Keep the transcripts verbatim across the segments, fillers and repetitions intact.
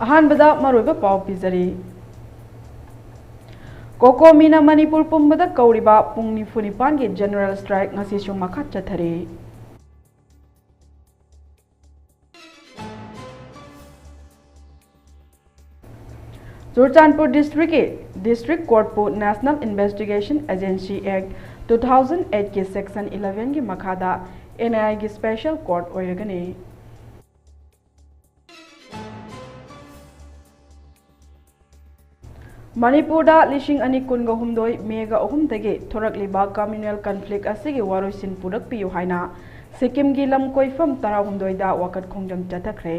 ꯑꯍꯥꯟꯕꯗ ꯃꯔꯨꯑꯣꯏꯕ ꯄꯥꯎ ꯄꯤꯖꯔꯤ꯫ ꯀꯣꯀꯣꯃꯤꯅ ꯃꯅꯤꯄꯨꯔ ꯄꯨꯝꯕꯗ ꯀꯧꯔꯤꯕ ꯄꯨꯡ ꯅꯤꯐꯨ ꯅꯤꯄꯥꯟꯒꯤ general strike ꯉꯁꯤꯁꯨ ꯃꯈꯥ ꯆꯠꯊꯔꯤ꯫ ꯆꯨꯔꯆꯥꯟꯄꯨꯔ district ꯀꯤ district court ꯄꯨ National Investigation Agency Act two thousand eight ꯀꯤ section eleven ꯒꯤ ꯃꯈꯥꯗ N I A ꯒꯤ special court ꯑꯣꯏꯔꯒꯅꯤ꯫ ꯃꯅꯤꯄꯨꯔꯗ ꯂꯤꯁꯤꯡ ꯑꯅꯤ ꯀꯨꯟꯒ ꯍꯨꯝꯗꯣꯏ May ꯒ ꯑꯍꯨꯝꯗꯒꯤ ꯊꯣꯔꯛꯂꯤꯕ communal conflict ꯑꯁꯤꯒꯤ ꯋꯥꯔꯣꯏꯁꯤꯟ ꯄꯨꯔꯛꯄꯤꯌꯨ ꯍꯥꯏꯅ ꯁꯤꯛꯀꯤꯝꯒꯤ ꯂꯝ ꯀꯣꯏꯐꯝ ꯇꯔꯥꯍꯨꯝꯗꯣꯏꯗ ꯋꯥꯀꯠ ꯈꯣꯡꯖꯪ ꯆꯠꯊꯈ꯭ꯔꯦ꯫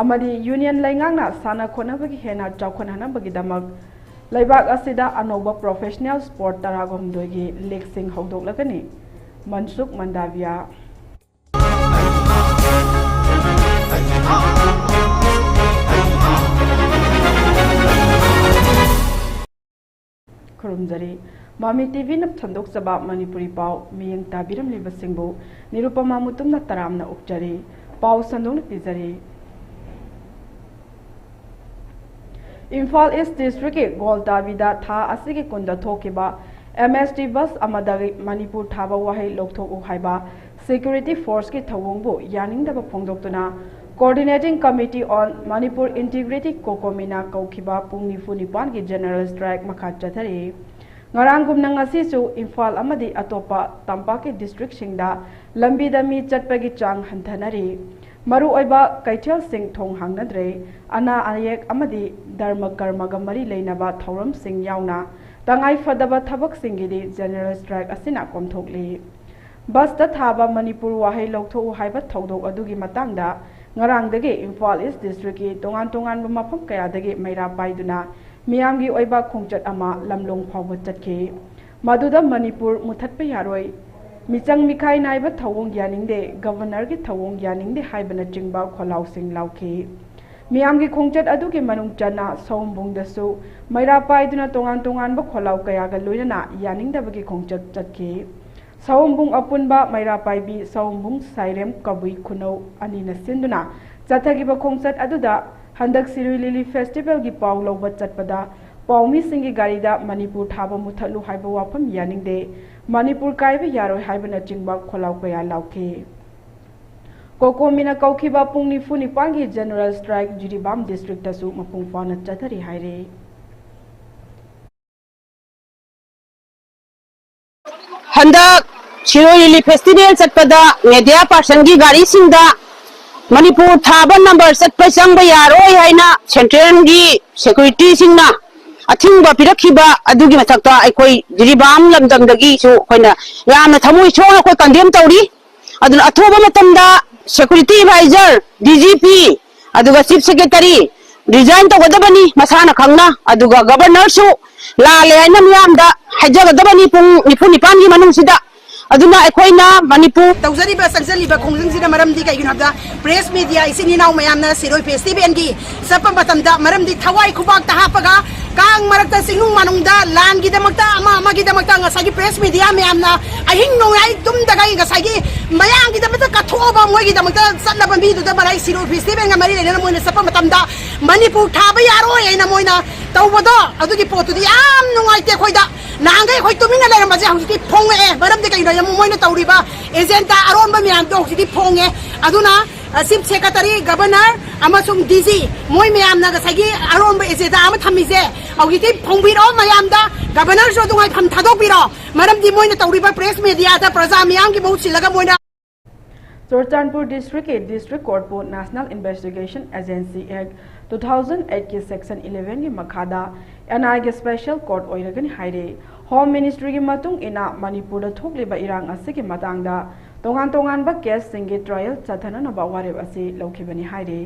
ꯑꯃꯗꯤ Union ꯂꯩꯉꯥꯛꯅ ꯁꯥꯟꯅ ꯈꯣꯠꯅꯕꯒꯤ ꯍꯦꯟꯅ ꯆꯥꯎꯈꯠꯍꯟꯅꯕꯒꯤꯗꯃꯛ ꯂꯩꯕꯥꯛ ꯑꯁꯤꯗ ꯑꯅꯧꯕ professional sport ꯇꯔꯥꯒ ꯍꯨꯝꯗꯣꯏꯒꯤ league ꯁꯤꯡ ꯍꯧꯗꯣꯛꯂꯒꯅꯤ꯫ ꯃꯟꯁꯨꯈ ꯃꯟꯗꯥꯚꯤꯌꯥ꯫ ꯈꯨꯔꯨꯝꯖꯔꯤ꯫ ꯃꯃꯤ TV ꯅ ꯁꯟꯗꯣꯛꯆꯕ ꯃꯅꯤꯄꯨꯔꯤ ꯄꯥꯎ ꯃꯤꯠꯌꯦꯡ ꯇꯥꯕꯤꯔꯝꯂꯤꯕꯁꯤꯡꯕꯨ ꯅꯤꯔꯨꯄꯃꯥ ꯃꯨꯇꯨꯝꯅ ꯇꯔꯥꯝꯅ ꯑꯣꯛꯆꯔꯤ꯫ ꯄꯥꯎ ꯁꯟꯗꯣꯛꯅ ꯄꯤꯖꯔꯤ꯫ ꯏꯝꯐꯥꯜ East district ꯀꯤ ꯒꯣꯜꯇꯥꯕꯤꯗ ꯊꯥ ꯑꯁꯤꯒꯤ ꯀꯨꯟꯗ ꯊꯣꯛꯈꯤꯕ M S T bus ꯑꯃꯗꯒꯤ ꯃꯅꯤꯄꯨꯔ ꯊꯥꯕ ꯋꯥꯍꯩ ꯂꯧꯊꯣꯛꯎ ꯍꯥꯏꯕ security force ꯀꯤ ꯊꯧꯑꯣꯡꯕꯨ ꯌꯥꯅꯤꯡꯗꯕ ꯐꯣꯡꯗꯣꯛꯇꯨꯅ Coordinating Committee on Manipur Integrity, ꯀꯣꯀꯣꯃꯤꯅ ꯀꯧꯈꯤꯕ ꯄꯨꯡ ꯅꯤꯐꯨ ꯅꯤꯄꯥꯟꯒꯤ general strike ꯃꯈꯥ ꯆꯠꯊꯔꯤ꯫ ꯉꯔꯥꯡꯒꯨꯝꯅ ꯉꯁꯤꯁꯨ ꯏꯝꯐꯥꯜ ꯑꯃꯗꯤ ꯑꯇꯣꯞꯄ ꯇꯝꯄꯥꯛꯀꯤ district ꯁꯤꯡꯗ ꯂꯝꯕꯤꯗ ꯃꯤ ꯆꯠꯄꯒꯤ ꯆꯥꯡ ꯍꯟꯊꯅꯔꯤ꯫ ꯃꯔꯨꯑꯣꯏꯕ ꯀꯩꯊꯦꯜꯁꯤꯡ ꯊꯣꯡ ꯍꯥꯡꯅꯗ꯭ꯔꯦ꯫ ꯑꯅꯥ ꯑꯌꯦꯛ ꯑꯃꯗꯤ ꯙꯔꯃ ꯀꯔꯃꯒ ꯃꯔꯤ ꯂꯩꯅꯕ ꯊꯧꯔꯝꯁꯤꯡ ꯌꯥꯎꯅ ꯇꯉꯥꯏ ꯐꯗꯕ ꯊꯕꯛꯁꯤꯡꯒꯤꯗꯤ general strike ꯑꯁꯤꯅ ꯀꯣꯝꯊꯣꯛꯂꯤ꯫ Bus ꯇ ꯊꯥꯕ ꯃꯅꯤꯄꯨꯔ ꯋꯥꯍꯩ ꯂꯧꯊꯣꯛꯎ ꯍꯥꯏꯕ ꯊꯧꯗꯣꯛ ꯑꯗꯨꯒꯤ ꯃꯇꯥꯡꯗ ꯉꯔꯥꯡꯗꯒꯤ ꯏꯝꯐꯥꯜ East district ꯀꯤ ꯇꯣꯉꯥꯟ ꯇꯣꯉꯥꯟꯕ ꯃꯐꯝ ꯀꯌꯥꯗꯒꯤ ꯃꯩꯔꯥ ꯄꯥꯏꯗꯨꯅ ꯃꯤꯌꯥꯝꯒꯤ ꯑꯣꯏꯕ ꯈꯣꯡꯆꯠ ꯑꯃ ꯂꯝꯂꯣꯡ ꯐꯥꯎꯕ ꯆꯠꯈꯤ꯫ ꯃꯗꯨꯗ ꯃꯅꯤꯄꯨꯔ ꯃꯨꯊꯠꯄ ꯌꯥꯔꯣꯏ, ꯃꯤꯆꯪ ꯃꯤꯈꯥꯏ ꯅꯥꯏꯕ ꯊꯧꯑꯣꯡ ꯌꯥꯅꯤꯡꯗꯦ, Governor ꯒꯤ ꯊꯧꯑꯣꯡ ꯌꯥꯅꯤꯡꯗꯦ ꯍꯥꯏꯕꯅꯆꯤꯡꯕ ꯈꯣꯜꯂꯥꯎꯁꯤꯡ ꯂꯥꯎꯈꯤ꯫ ꯃꯤꯌꯥꯝꯒꯤ ꯈꯣꯡꯆꯠ ꯑꯗꯨꯒꯤ ꯃꯅꯨꯡ ꯆꯟꯅ ꯁꯑꯣꯝꯕꯨꯡꯗꯁꯨ ꯃꯩꯔꯥ ꯄꯥꯏꯗꯨꯅ ꯇꯣꯉꯥꯟ ꯇꯣꯉꯥꯟꯕ ꯈꯣꯜꯂꯥꯎ ꯀꯌꯥꯒ ꯂꯣꯏꯅꯅ ꯌꯥꯅꯤꯡꯗꯕꯒꯤ ꯈꯣꯡꯆꯠ ꯆꯠꯈꯤ꯫ ꯁꯑꯣꯝꯕꯨꯡ ꯑꯄꯨꯟꯕ ꯃꯩꯔꯥ ꯄꯥꯏꯕꯤ ꯁꯑꯣꯝꯕꯨꯡ ꯁꯥꯏꯔꯦꯝ ꯀꯕꯨꯏ ꯈꯨꯅꯧ ꯑꯅꯤꯅ ꯁꯤꯟꯗꯨꯅ ꯆꯠꯊꯈꯤꯕ ꯈꯣꯡꯆꯠ ꯑꯗꯨꯗ ꯍꯟꯗꯛ ꯁꯤꯔꯨꯏ ꯂꯤꯂꯤ ꯐꯦꯁꯇꯤꯚꯦꯜꯒꯤ ꯄꯥꯎ ꯂꯧꯕ ꯆꯠꯄꯗ ꯄꯥꯎꯃꯤꯁꯤꯡꯒꯤ ꯒꯥꯔꯤꯗ "ꯃꯅꯤꯄꯨꯔ ꯊꯥꯕ ꯃꯨꯊꯠꯂꯨ" ꯍꯥꯏꯕ ꯋꯥꯐꯝ ꯌꯥꯅꯤꯡꯗꯦ, "ꯃꯅꯤꯄꯨꯔ ꯀꯥꯏꯕ ꯌꯥꯔꯣꯏ" ꯍꯥꯏꯕꯅꯆꯤꯡꯕ ꯈꯣꯜꯂꯥꯎ ꯀꯌꯥ ꯂꯥꯎꯈꯤ꯫ ꯀꯣꯀꯣꯃꯤꯅ ꯀꯧꯈꯤꯕ ꯄꯨꯡ ꯅꯤꯐꯨ ꯅꯤꯄꯥꯟꯒꯤ ꯖꯦꯅꯔꯦꯜ ꯁ꯭ꯇ꯭ꯔꯥꯏꯛ ꯖꯤꯔꯤꯕꯥꯝ ꯗꯤꯁꯇ꯭ꯔꯤꯛꯇꯁꯨ ꯃꯄꯨꯡ ꯐꯥꯅ ꯆꯠꯊꯔꯤ ꯍꯥꯏꯔꯤ꯫ ꯍꯟꯗꯛ ꯁꯤꯔꯣꯏ ꯂꯤꯂꯤ ꯐꯦꯁꯇꯤꯚꯦꯜ ꯆꯠꯄꯗ ꯃꯦꯗꯤꯌꯥ ꯄꯥꯔꯁꯟꯒꯤ ꯒꯥꯔꯤꯁꯤꯡꯗ "ꯃꯅꯤꯄꯨꯔ ꯊꯥꯕ ꯅꯝꯕꯔ ꯆꯠꯄ ꯆꯪꯕ ꯌꯥꯔꯣꯏ" ꯍꯥꯏꯅ ꯁꯦꯟꯇ꯭ꯔꯦꯜꯒꯤ ꯁꯦꯀ꯭ꯌꯨꯔꯤꯇꯤꯁꯤꯡꯅ ꯑꯊꯤꯡꯕ ꯄꯤꯔꯛꯈꯤꯕ ꯑꯗꯨꯒꯤ ꯃꯊꯛꯇ ꯑꯩꯈꯣꯏ ꯖꯤꯔꯤꯕꯥꯝ ꯂꯝꯗꯝꯗꯒꯤꯁꯨ ꯑꯩꯈꯣꯏꯅ ꯌꯥꯝꯅ ꯊꯃꯣꯏ ꯁꯣꯛꯅ ꯑꯩꯈꯣꯏ ꯀꯟꯗꯦꯝ ꯇꯧꯔꯤ꯫ ꯑꯗꯨꯅ ꯑꯊꯨꯕ ꯃꯇꯝꯗ security adviser, D G P, ꯑꯗꯨꯒ ꯆꯤꯐ ꯁꯦꯀ꯭ꯔꯦꯇꯔꯤ ꯔꯤꯖꯥꯏꯟ ꯇꯧꯒꯗꯕꯅꯤ ꯃꯁꯥꯅ ꯈꯪꯅ, ꯑꯗꯨꯒ ꯒꯕꯔꯅꯔꯁꯨ ꯂꯥꯜꯂꯦ ꯍꯥꯏꯅ ꯃꯤꯌꯥꯝꯗ ꯍꯥꯏꯖꯒꯗꯕꯅꯤ ꯄꯨꯡ ꯅꯤꯐꯨ ꯅꯤꯄꯥꯟꯒꯤ ꯃꯅꯨꯡꯁꯤꯗ꯫ ꯑꯗꯨꯅ ꯑꯩꯈꯣꯏꯅ ꯃꯅꯤꯄꯨꯔ ꯇꯧꯖꯔꯤꯕ, ꯆꯪꯖꯔꯤꯕ ꯈꯣꯡꯖꯪꯁꯤꯗ ꯃꯔꯝꯗꯤ ꯀꯩꯒꯤꯅꯣ ꯍꯥꯏꯕꯗ, ꯄ꯭ꯔꯦꯁ ꯃꯦꯗꯤꯌꯥ ꯏꯆꯤꯟ ꯏꯅꯥꯎ ꯃꯌꯥꯝꯅ ꯁꯤꯔꯣꯏ ꯐꯦꯁꯇꯤꯚꯦꯜꯒꯤ ꯆꯠꯄ ꯃꯇꯝꯗ ꯃꯔꯝꯗꯤ ꯊꯋꯥꯏ ꯈꯨꯕꯥꯛꯇ ꯍꯥꯞꯄꯒ ꯀꯥꯡ ꯃꯔꯛꯇ ꯆꯤꯡꯅꯨꯡ ꯃꯥꯅꯨꯡꯗ ꯂꯥꯟꯒꯤꯗꯃꯛꯇ ꯑꯃ ꯑꯃꯒꯤꯗꯃꯛꯇ ꯉꯁꯥꯏꯒꯤ ꯄ꯭ꯔꯦꯁ ꯃꯦꯗꯤꯌꯥ ꯃꯌꯥꯝꯅ ꯑꯍꯤꯡ ꯅꯣꯡꯌꯥꯏ ꯇꯨꯝꯗꯒꯩ ꯉꯁꯥꯏꯒꯤ ꯃꯌꯥꯝꯒꯤꯗꯃꯛꯇ ꯀꯠꯊꯣꯛꯑꯕ ꯃꯣꯏꯒꯤꯗꯃꯛꯇ ꯆꯠꯂꯕ ꯃꯤꯗꯨꯗ ꯃꯔꯥꯏ ꯁꯤꯔꯣꯏ ꯐꯦꯁꯇꯤꯚꯦꯜꯒ ꯃꯔꯤ ꯂꯩꯅꯅ ꯃꯣꯏꯅ ꯆꯠꯄ ꯃꯇꯝꯗ ꯃꯅꯤꯄꯨꯔ ꯊꯥꯕ ꯌꯥꯔꯣꯏ ꯍꯥꯏꯅ ꯃꯣꯏꯅ ꯇꯧꯕꯗꯣ, ꯑꯗꯨꯒꯤ ꯄꯣꯠꯇꯨꯗꯤ ꯌꯥꯝ ꯅꯨꯡꯉꯥꯏꯇꯦ ꯑꯩꯈꯣꯏꯗ꯫ ꯅꯍꯥꯟꯈꯩ ꯑꯩꯈꯣꯏ ꯇꯨꯃꯤꯟꯅ ꯂꯩꯔꯝꯕꯁꯦ ꯍꯧꯖꯤꯛꯇꯤ ꯐꯣꯡꯉꯛꯑꯦ꯫ ꯃꯔꯝꯗꯤ ꯀꯩꯒꯤꯅꯣ ꯍꯥꯏꯗꯤ ꯃꯣꯏꯅ ꯇꯧꯔꯤꯕ ꯑꯦꯖꯦꯟꯗꯥ ꯑꯔꯣꯟꯕ ꯃꯌꯥꯝꯗꯣ ꯍꯧꯖꯤꯛꯇꯤ ꯐꯣꯡꯉꯦ꯫ ꯑꯗꯨꯅ, ꯑ, ꯆꯤꯐ ꯁꯦꯀ꯭ꯔꯦꯇꯔꯤ, ꯒꯕꯔꯅꯔ ꯑꯃꯁꯨꯡ ꯗꯤ ꯖꯤ ꯃꯣꯏ ꯃꯌꯥꯝꯅ ꯉꯁꯥꯏꯒꯤ ꯑꯔꯣꯟꯕ ꯑꯦꯖꯦꯟꯗꯥ ꯑꯃ ꯊꯝꯃꯤꯁꯦ ꯍꯧꯖꯤꯛꯇꯤ ꯐꯣꯡꯕꯤꯔꯛꯑꯣ ꯃꯌꯥꯝꯗ꯫ ꯒꯕꯔꯅꯔꯁꯨ ꯑꯗꯨꯉꯥꯏ ꯐꯝ ꯊꯥꯗꯣꯛꯄꯤꯔꯣ꯫ ꯃꯔꯝꯗꯤ ꯃꯣꯏꯅ ꯇꯧꯔꯤꯕ ꯄ꯭ꯔꯦꯁ ꯃꯦꯗꯤꯌꯥꯗ ꯄ꯭ꯔꯖꯥ ꯃꯤꯌꯥꯝꯒꯤ ꯃꯍꯨꯠ ꯁꯤꯜꯂꯒ ꯃꯣꯏꯅ ꯆꯨꯔꯆꯥꯟꯄꯨꯔ ꯗꯤꯁꯇ꯭ꯔꯤꯛꯀꯤ ꯗꯤꯁꯇ꯭ꯔꯤꯛ ꯀꯣꯔꯠꯄꯨ ꯅꯦꯁꯅꯦꯜ ꯏꯟꯚꯦꯁꯇꯤꯒꯦꯁꯟ ꯑꯦꯖꯦꯟꯁꯤ ꯑꯦꯛ ꯇꯨ ꯊꯥꯎꯖꯟ ꯑꯦꯠꯀꯤ ꯁꯦꯛꯁꯟ ꯏꯂꯦꯚꯦꯟꯒꯤ ꯃꯈꯥꯗ ꯑꯦꯟ ꯑꯥꯏꯒꯤ ꯁ꯭ꯄꯦꯁꯦꯜ ꯀꯣꯔꯠ ꯑꯣꯏꯔꯒꯅꯤ ꯍꯥꯏꯔꯦ꯫ ꯍꯣꯝ ꯃꯤꯅꯤꯁꯇ꯭ꯔꯤꯒꯤ ꯃꯇꯨꯡ ꯏꯟꯅ ꯃꯅꯤꯄꯨꯔꯗ ꯊꯣꯛꯂꯤꯕ ꯏꯔꯥꯡ ꯑꯁꯤꯒꯤ ꯃꯇꯥꯡꯗ ꯇꯣꯉꯥꯟ ꯇꯣꯉꯥꯟꯕ ꯀꯦꯁꯁꯤꯡꯒꯤ ꯇ꯭ꯔꯥꯏꯌꯦꯜ ꯆꯠꯊꯅꯅꯕ ꯋꯥꯔꯦꯞ ꯑꯁꯤ ꯂꯧꯈꯤꯕꯅꯤ ꯍꯥꯏꯔꯤ꯫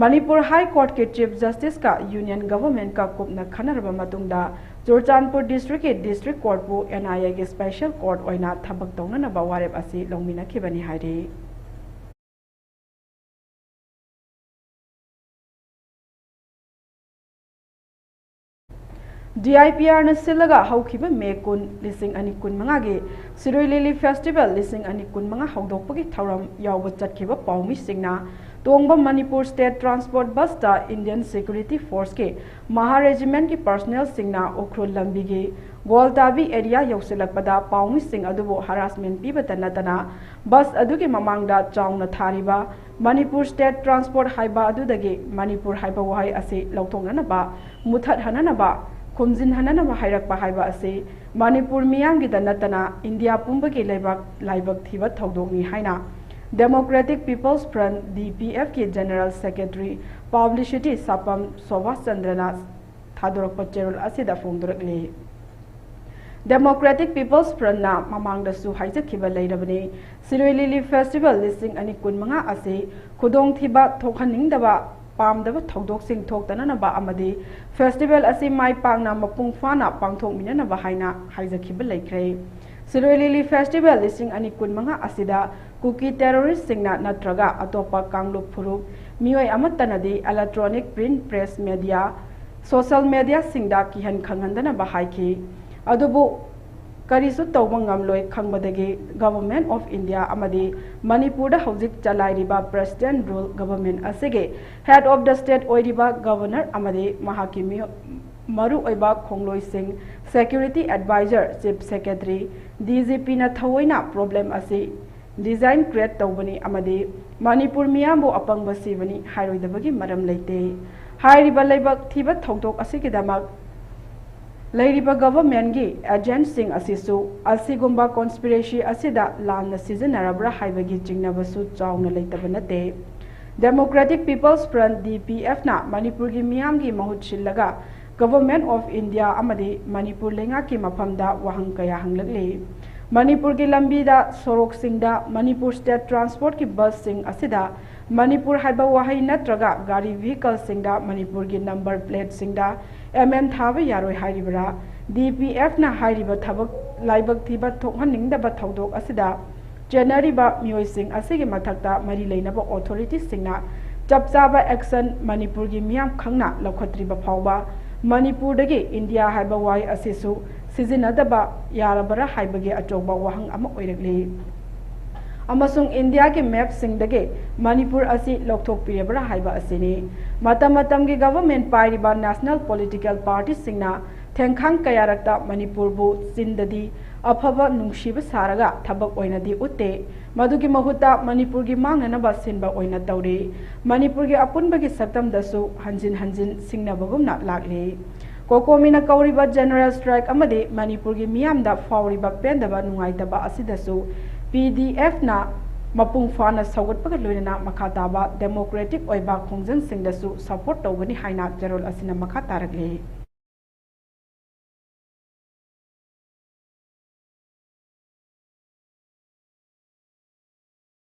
ꯃꯅꯤꯄꯨꯔ ꯍꯥꯏ ꯀꯣꯔꯠꯀꯤ ꯆꯤꯐ ꯖꯁꯇꯤꯁꯀ ꯌꯨꯅꯤꯌꯟ ꯒꯚꯔꯟꯃꯦꯟꯠꯀ ꯀꯨꯞꯅ ꯈꯟꯅꯔꯕ ꯃꯇꯨꯡꯗ ꯆꯨꯔꯆꯥꯟꯄꯨꯔ ꯗꯤꯁꯇ꯭ꯔꯤꯛꯀꯤ ꯗꯤꯁꯇ꯭ꯔꯤꯛ ꯀꯣꯔꯠꯄꯨ ꯑꯦꯟ ꯑꯥꯏ ꯑꯦꯒꯤ ꯁ꯭ꯄꯦꯁꯦꯜ ꯀꯣꯔꯠ ꯑꯣꯏꯅ ꯊꯕꯛ ꯇꯧꯅꯅꯕ ꯋꯥꯔꯦꯞ ꯑꯁꯤ ꯂꯧꯃꯤꯟꯅꯈꯤꯕꯅꯤ ꯍꯥꯏꯔꯤ꯫ D I P Rꯅ ꯁꯤꯜꯂꯒ ꯍꯧꯈꯤꯕ ꯃꯦ ꯀꯨꯟ, ꯂꯤꯁꯤꯡ ꯑꯅꯤ ꯀꯨꯟꯃꯉꯥꯒꯤ ꯁꯤꯔꯣꯏ ꯂꯤꯂꯤ ꯐꯦꯁꯇꯤꯚꯦꯜ ꯂꯤꯁꯤꯡ ꯑꯅꯤ ꯀꯨꯟꯃꯉꯥ ꯍꯧꯗꯣꯛꯄꯒꯤ ꯊꯧꯔꯝ ꯌꯥꯎꯕ ꯆꯠꯈꯤꯕ ꯄꯥꯎꯃꯤꯁꯤꯡꯅ ꯇꯣꯡꯕ ꯃꯅꯤꯄꯨꯔ ꯁ꯭ꯇꯦꯠ ꯇ꯭ꯔꯥꯟꯁꯄꯣꯔꯠ ꯕꯁꯇ ꯏꯟꯗꯤꯌꯟ ꯁꯦꯀ꯭ꯌꯨꯔꯤꯇꯤ ꯐꯣꯔꯁꯀꯤ ꯃꯍꯥ ꯔꯦꯖꯤꯃꯦꯟꯠꯀꯤ ꯄꯔꯁꯅꯦꯜꯁꯤꯡꯅ ꯎꯈ꯭ꯔꯨꯜ ꯂꯝꯕꯤꯒꯤ ꯒꯣꯜꯇꯥꯕꯤ ꯑꯦꯔꯤꯌꯥ ꯌꯧꯁꯤꯜꯂꯛꯄꯗ ꯄꯥꯎꯃꯤꯁꯤꯡ ꯑꯗꯨꯕꯨ ꯍꯔꯥꯁꯃꯦꯟꯠ ꯄꯤꯕꯇ ꯅꯠꯇꯅ ꯕꯁ ꯑꯗꯨꯒꯤ ꯃꯃꯥꯡꯗ ꯆꯥꯎꯅ ꯊꯥꯔꯤꯕ ꯃꯅꯤꯄꯨꯔ ꯁ꯭ꯇꯦꯠ ꯇ꯭ꯔꯥꯟꯁꯄꯣꯔꯠ ꯍꯥꯏꯕ ꯑꯗꯨꯗꯒꯤ ꯃꯅꯤꯄꯨꯔ ꯍꯥꯏꯕ ꯋꯥꯍꯩ ꯑꯁꯤ ꯂꯧꯊꯣꯛꯅꯅꯕ, ꯃꯨꯊꯠꯍꯟꯅꯅꯕ, ꯈꯨꯝꯖꯤꯟꯍꯟꯅꯅꯕ ꯍꯥꯏꯔꯛꯄ ꯍꯥꯏꯕ ꯑꯁꯤ ꯃꯅꯤꯄꯨꯔ ꯃꯤꯌꯥꯝꯒꯤꯗ ꯅꯠꯇꯅ ꯏꯟꯗꯤꯌꯥ ꯄꯨꯝꯕꯒꯤ ꯂꯩꯕꯥꯛ ꯂꯥꯏꯕꯛ ꯊꯤꯕ ꯊꯧꯗꯣꯛꯅꯤ ꯍꯥꯏꯅ Democratic People's Front, D P F, ꯀꯤ ꯖꯦꯅꯔꯦꯜ ꯁꯦꯀ꯭ꯔꯦꯇꯔꯤ ꯄꯕ꯭ꯂꯤꯁꯤꯇꯤ ꯁꯥꯄꯝ ꯁꯣꯚꯥꯁ ꯆꯟꯗ꯭ꯔꯅ ꯊꯥꯗꯣꯔꯛꯄ ꯆꯦꯔꯣꯜ ꯑꯁꯤꯗ ꯐꯣꯡꯗꯣꯔꯛꯂꯤ꯫ Democratic People's Front ꯅ ꯃꯃꯥꯡꯗꯁꯨ ꯍꯥꯏꯖꯈꯤꯕ ꯂꯩꯔꯕꯅꯤ, ꯁꯤꯔꯣꯏ ꯂꯤꯂꯤ ꯐꯦꯁꯇꯤꯚꯦꯜ ꯂꯤꯁꯤꯡ ꯑꯅꯤ ꯀꯨꯟꯃꯉꯥ ꯑꯁꯤ ꯈꯨꯗꯣꯡꯊꯤꯕ ꯊꯣꯛꯍꯟꯅꯤꯡꯗꯕ, ꯄꯥꯝꯗꯕ ꯊꯧꯗꯣꯛꯁꯤꯡ ꯊꯣꯛꯇꯅꯅꯕ ꯑꯃꯗꯤ ꯐꯦꯁꯇꯤꯚꯦꯜ ꯑꯁꯤ ꯃꯥꯏ ꯄꯥꯛꯅ ꯃꯄꯨꯡ ꯐꯥꯅ ꯄꯥꯡꯊꯣꯛꯃꯤꯟꯅꯅꯕ ꯍꯥꯏꯅ ꯍꯥꯏꯖꯈꯤꯕ ꯂꯩꯈ꯭ꯔꯦ꯫ ꯁꯤꯔꯣꯏ ꯂꯤꯂꯤ ꯐꯦꯁꯇꯤꯚꯦꯜ ꯂꯤꯁꯤꯡ ꯑꯅꯤ ꯀꯨꯟꯃꯉꯥ ꯑꯁꯤꯗ ꯀꯨꯀꯤ ꯇꯦꯔꯣꯔꯤꯁꯁꯤꯡꯅ ꯅꯠꯇ꯭ꯔꯒ ꯑꯇꯣꯞꯄ ꯀꯥꯡꯂꯨꯞ ꯐꯨꯔꯨꯞ ꯃꯤꯑꯣꯏ ꯑꯃꯠꯇꯅꯗꯤ electronic, print, press media, social mediaꯁꯤꯡꯗ ꯀꯤꯍꯟ ꯈꯪꯍꯟꯗꯅꯕ ꯍꯥꯏꯈꯤ꯫ ꯑꯗꯨꯕꯨ ꯀꯔꯤꯁꯨ ꯇꯧꯕ ꯉꯝꯂꯣꯏ ꯈꯪꯕꯗꯒꯤ Government of India ꯑꯃꯗꯤ ꯃꯅꯤꯄꯨꯔꯗ ꯍꯧꯖꯤꯛ ꯆꯂꯥꯏꯔꯤꯕ President Rule Government ꯑꯁꯤꯒꯤ Head of the State ꯑꯣꯏꯔꯤꯕ Governor ꯑꯃꯗꯤ ꯃꯍꯥꯛꯀꯤ ꯃꯤꯑꯣ-, ꯃꯔꯨꯑꯣꯏꯕ ꯈꯣꯡꯂꯣꯏꯁꯤꯡ, Security Advisor, Chief Secretary, D G Pꯅ ꯊꯑꯣꯏꯅ problem ꯑꯁꯤ design create ꯇꯧꯕꯅꯤ ꯑꯃꯗꯤ ꯃꯅꯤꯄꯨꯔ ꯃꯤꯌꯥꯝꯕꯨ ꯑꯄꯪꯕ ꯁꯤꯕꯅꯤ ꯍꯥꯏꯔꯣꯏꯗꯕꯒꯤ ꯃꯔꯝ ꯂꯩꯇꯦ꯫ ꯍꯥꯏꯔꯤꯕ ꯂꯩꯕꯥꯛ ꯊꯤꯕ ꯊꯧꯗꯣꯛ ꯑꯁꯤꯒꯤꯗꯃꯛ ꯂꯩꯔꯤꯕ governmentꯀꯤ agentꯁꯤꯡ ꯑꯁꯤꯁꯨ ꯑꯁꯤꯒꯨꯝꯕ conspiracy ꯑꯁꯤꯗ ꯂꯥꯟꯅ ꯁꯤꯖꯤꯟꯅꯔꯕ꯭ꯔꯥ ꯍꯥꯏꯕꯒꯤ ꯆꯤꯡꯅꯕꯁꯨ ꯆꯥꯎꯅ ꯂꯩꯇꯕ ꯅꯠꯇꯦ꯫ Democratic People's Front, D P Fꯅ ꯃꯅꯤꯄꯨꯔꯒꯤ ꯃꯤꯌꯥꯝꯒꯤ ꯃꯍꯨꯠ ꯁꯤꯜꯂꯒ Government of India ꯑꯃꯗꯤ ꯃꯅꯤꯄꯨꯔ ꯂꯩꯉꯥꯛꯀꯤ ꯃꯐꯝꯗ ꯋꯥꯍꯪ ꯀꯌꯥ ꯍꯪꯂꯛꯂꯤ꯫ ꯃꯅꯤꯄꯨꯔꯒꯤ ꯂꯝꯕꯤꯗ, ꯁꯣꯔꯣꯛꯁꯤꯡꯗ ꯃꯅꯤꯄꯨꯔ state transportꯀꯤ busꯁꯤꯡ ꯑꯁꯤꯗ ꯃꯅꯤꯄꯨꯔ ꯍꯥꯏꯕ ꯋꯥꯍꯩ ꯅꯠꯇ꯭ꯔꯒ ꯒꯥꯔꯤ vehicleꯁꯤꯡꯗ ꯃꯅꯤꯄꯨꯔꯒꯤ number plateꯁꯤꯡꯗ M N ꯊꯥꯕ ꯌꯥꯔꯣꯏ ꯍꯥꯏꯔꯤꯕꯔꯥ? D P Fꯅ ꯍꯥꯏꯔꯤꯕ ꯊꯕꯛ ꯂꯥꯏꯕꯛ ꯊꯤꯕ ꯊꯣꯛꯍꯟꯅꯤꯡꯗꯕ ꯊꯧꯗꯣꯛ ꯑꯁꯤꯗ ꯆꯦꯟꯅꯔꯤꯕ ꯃꯤꯑꯣꯏꯁꯤꯡ ꯑꯁꯤꯒꯤ ꯃꯊꯛꯇ ꯃꯔꯤ ꯂꯩꯅꯕ authorityꯁꯤꯡꯅ ꯆꯞ ꯆꯥꯕ action ꯃꯅꯤꯄꯨꯔꯒꯤ ꯃꯤꯌꯥꯝ ꯈꯪꯅ ꯂꯧꯈꯠꯇ꯭ꯔꯤꯕ ꯐꯥꯎꯕ ꯃꯅꯤꯄꯨꯔꯗꯒꯤ ꯏꯟꯗꯤꯌꯥ ꯍꯥꯏꯕ ꯋꯥꯍꯩ ꯑꯁꯤꯁꯨ ꯁꯤꯖꯤꯟꯅꯗꯕ ꯌꯥꯔꯕꯔꯥ ꯍꯥꯏꯕꯒꯤ ꯑꯆꯧꯕ ꯋꯥꯍꯪ ꯑꯃ ꯑꯣꯏꯔꯛꯂꯤ꯫ ꯑꯃꯁꯨꯡ ꯏꯟꯗꯤꯌꯥꯒꯤ ꯃꯦꯞꯁꯤꯡꯗꯒꯤ ꯃꯅꯤꯄꯨꯔ ꯑꯁꯤ ꯂꯧꯊꯣꯛꯄꯤꯔꯕ꯭ꯔꯥ ꯍꯥꯏꯕ ꯑꯁꯤꯅꯤ꯫ ꯃꯇꯝ ꯃꯇꯝꯒꯤ ꯒꯚꯔꯟꯃꯦꯟꯠ ꯄꯥꯏꯔꯤꯕ ꯅꯦꯁꯅꯦꯜ ꯄꯣꯂꯤꯇꯤꯀꯦꯜ ꯄꯥꯔꯇꯤꯁꯤꯡꯅ ꯊꯦꯡꯈꯥꯡ ꯀꯌꯥꯔꯛꯇ ꯃꯅꯤꯄꯨꯔꯕꯨ ꯆꯤꯟꯗꯗꯤ ꯑꯐꯕ ꯅꯨꯡꯁꯤꯕ ꯁꯥꯔꯒ ꯊꯕꯛ ꯑꯣꯏꯅꯗꯤ ꯎꯠꯇꯦ꯫ ꯃꯗꯨꯒꯤ ꯃꯍꯨꯠꯇ ꯃꯅꯤꯄꯨꯔꯒꯤ ꯃꯥꯡꯅꯅꯕ ꯁꯤꯟꯕ ꯑꯣꯏꯅ ꯇꯧꯔꯤ꯫ ꯃꯅꯤꯄꯨꯔꯒꯤ ꯑꯄꯨꯟꯕꯒꯤ ꯁꯛꯇꯝꯗꯁꯨ ꯍꯟꯖꯤꯟ ꯍꯟꯖꯤꯟ ꯁꯤꯡꯅꯕꯒꯨꯝꯅ ꯂꯥꯛꯂꯤ꯫ ꯀꯣꯀꯣꯃꯤꯅ ꯀꯧꯔꯤꯕ ꯖꯦꯅꯔꯦꯜ ꯁ꯭ꯇ꯭ꯔꯥꯏꯛ ꯑꯃꯗꯤ ꯃꯅꯤꯄꯨꯔꯒꯤ ꯃꯤꯌꯥꯝꯗ ꯐꯥꯎꯔꯤꯕ ꯄꯦꯟꯗꯕ ꯅꯨꯡꯉꯥꯏꯇꯕ ꯑꯁꯤꯗꯁꯨ ꯄꯤ ꯗꯤ ꯑꯦꯐꯅ ꯃꯄꯨꯡ ꯐꯥꯅ ꯁꯧꯒꯠꯄꯒ ꯂꯣꯏꯅꯅ ꯃꯈꯥ ꯇꯥꯕ ꯗꯦꯃꯣꯀ꯭ꯔꯦꯇꯤꯛ ꯑꯣꯏꯕ ꯈꯣꯡꯖꯪꯁꯤꯡꯗꯁꯨ ꯁꯄꯣꯔꯠ ꯇꯧꯒꯅꯤ ꯍꯥꯏꯅ ꯆꯦꯔꯣꯜ ꯑꯁꯤꯅ ꯃꯈꯥ ꯇꯥꯔꯛꯂꯤ꯫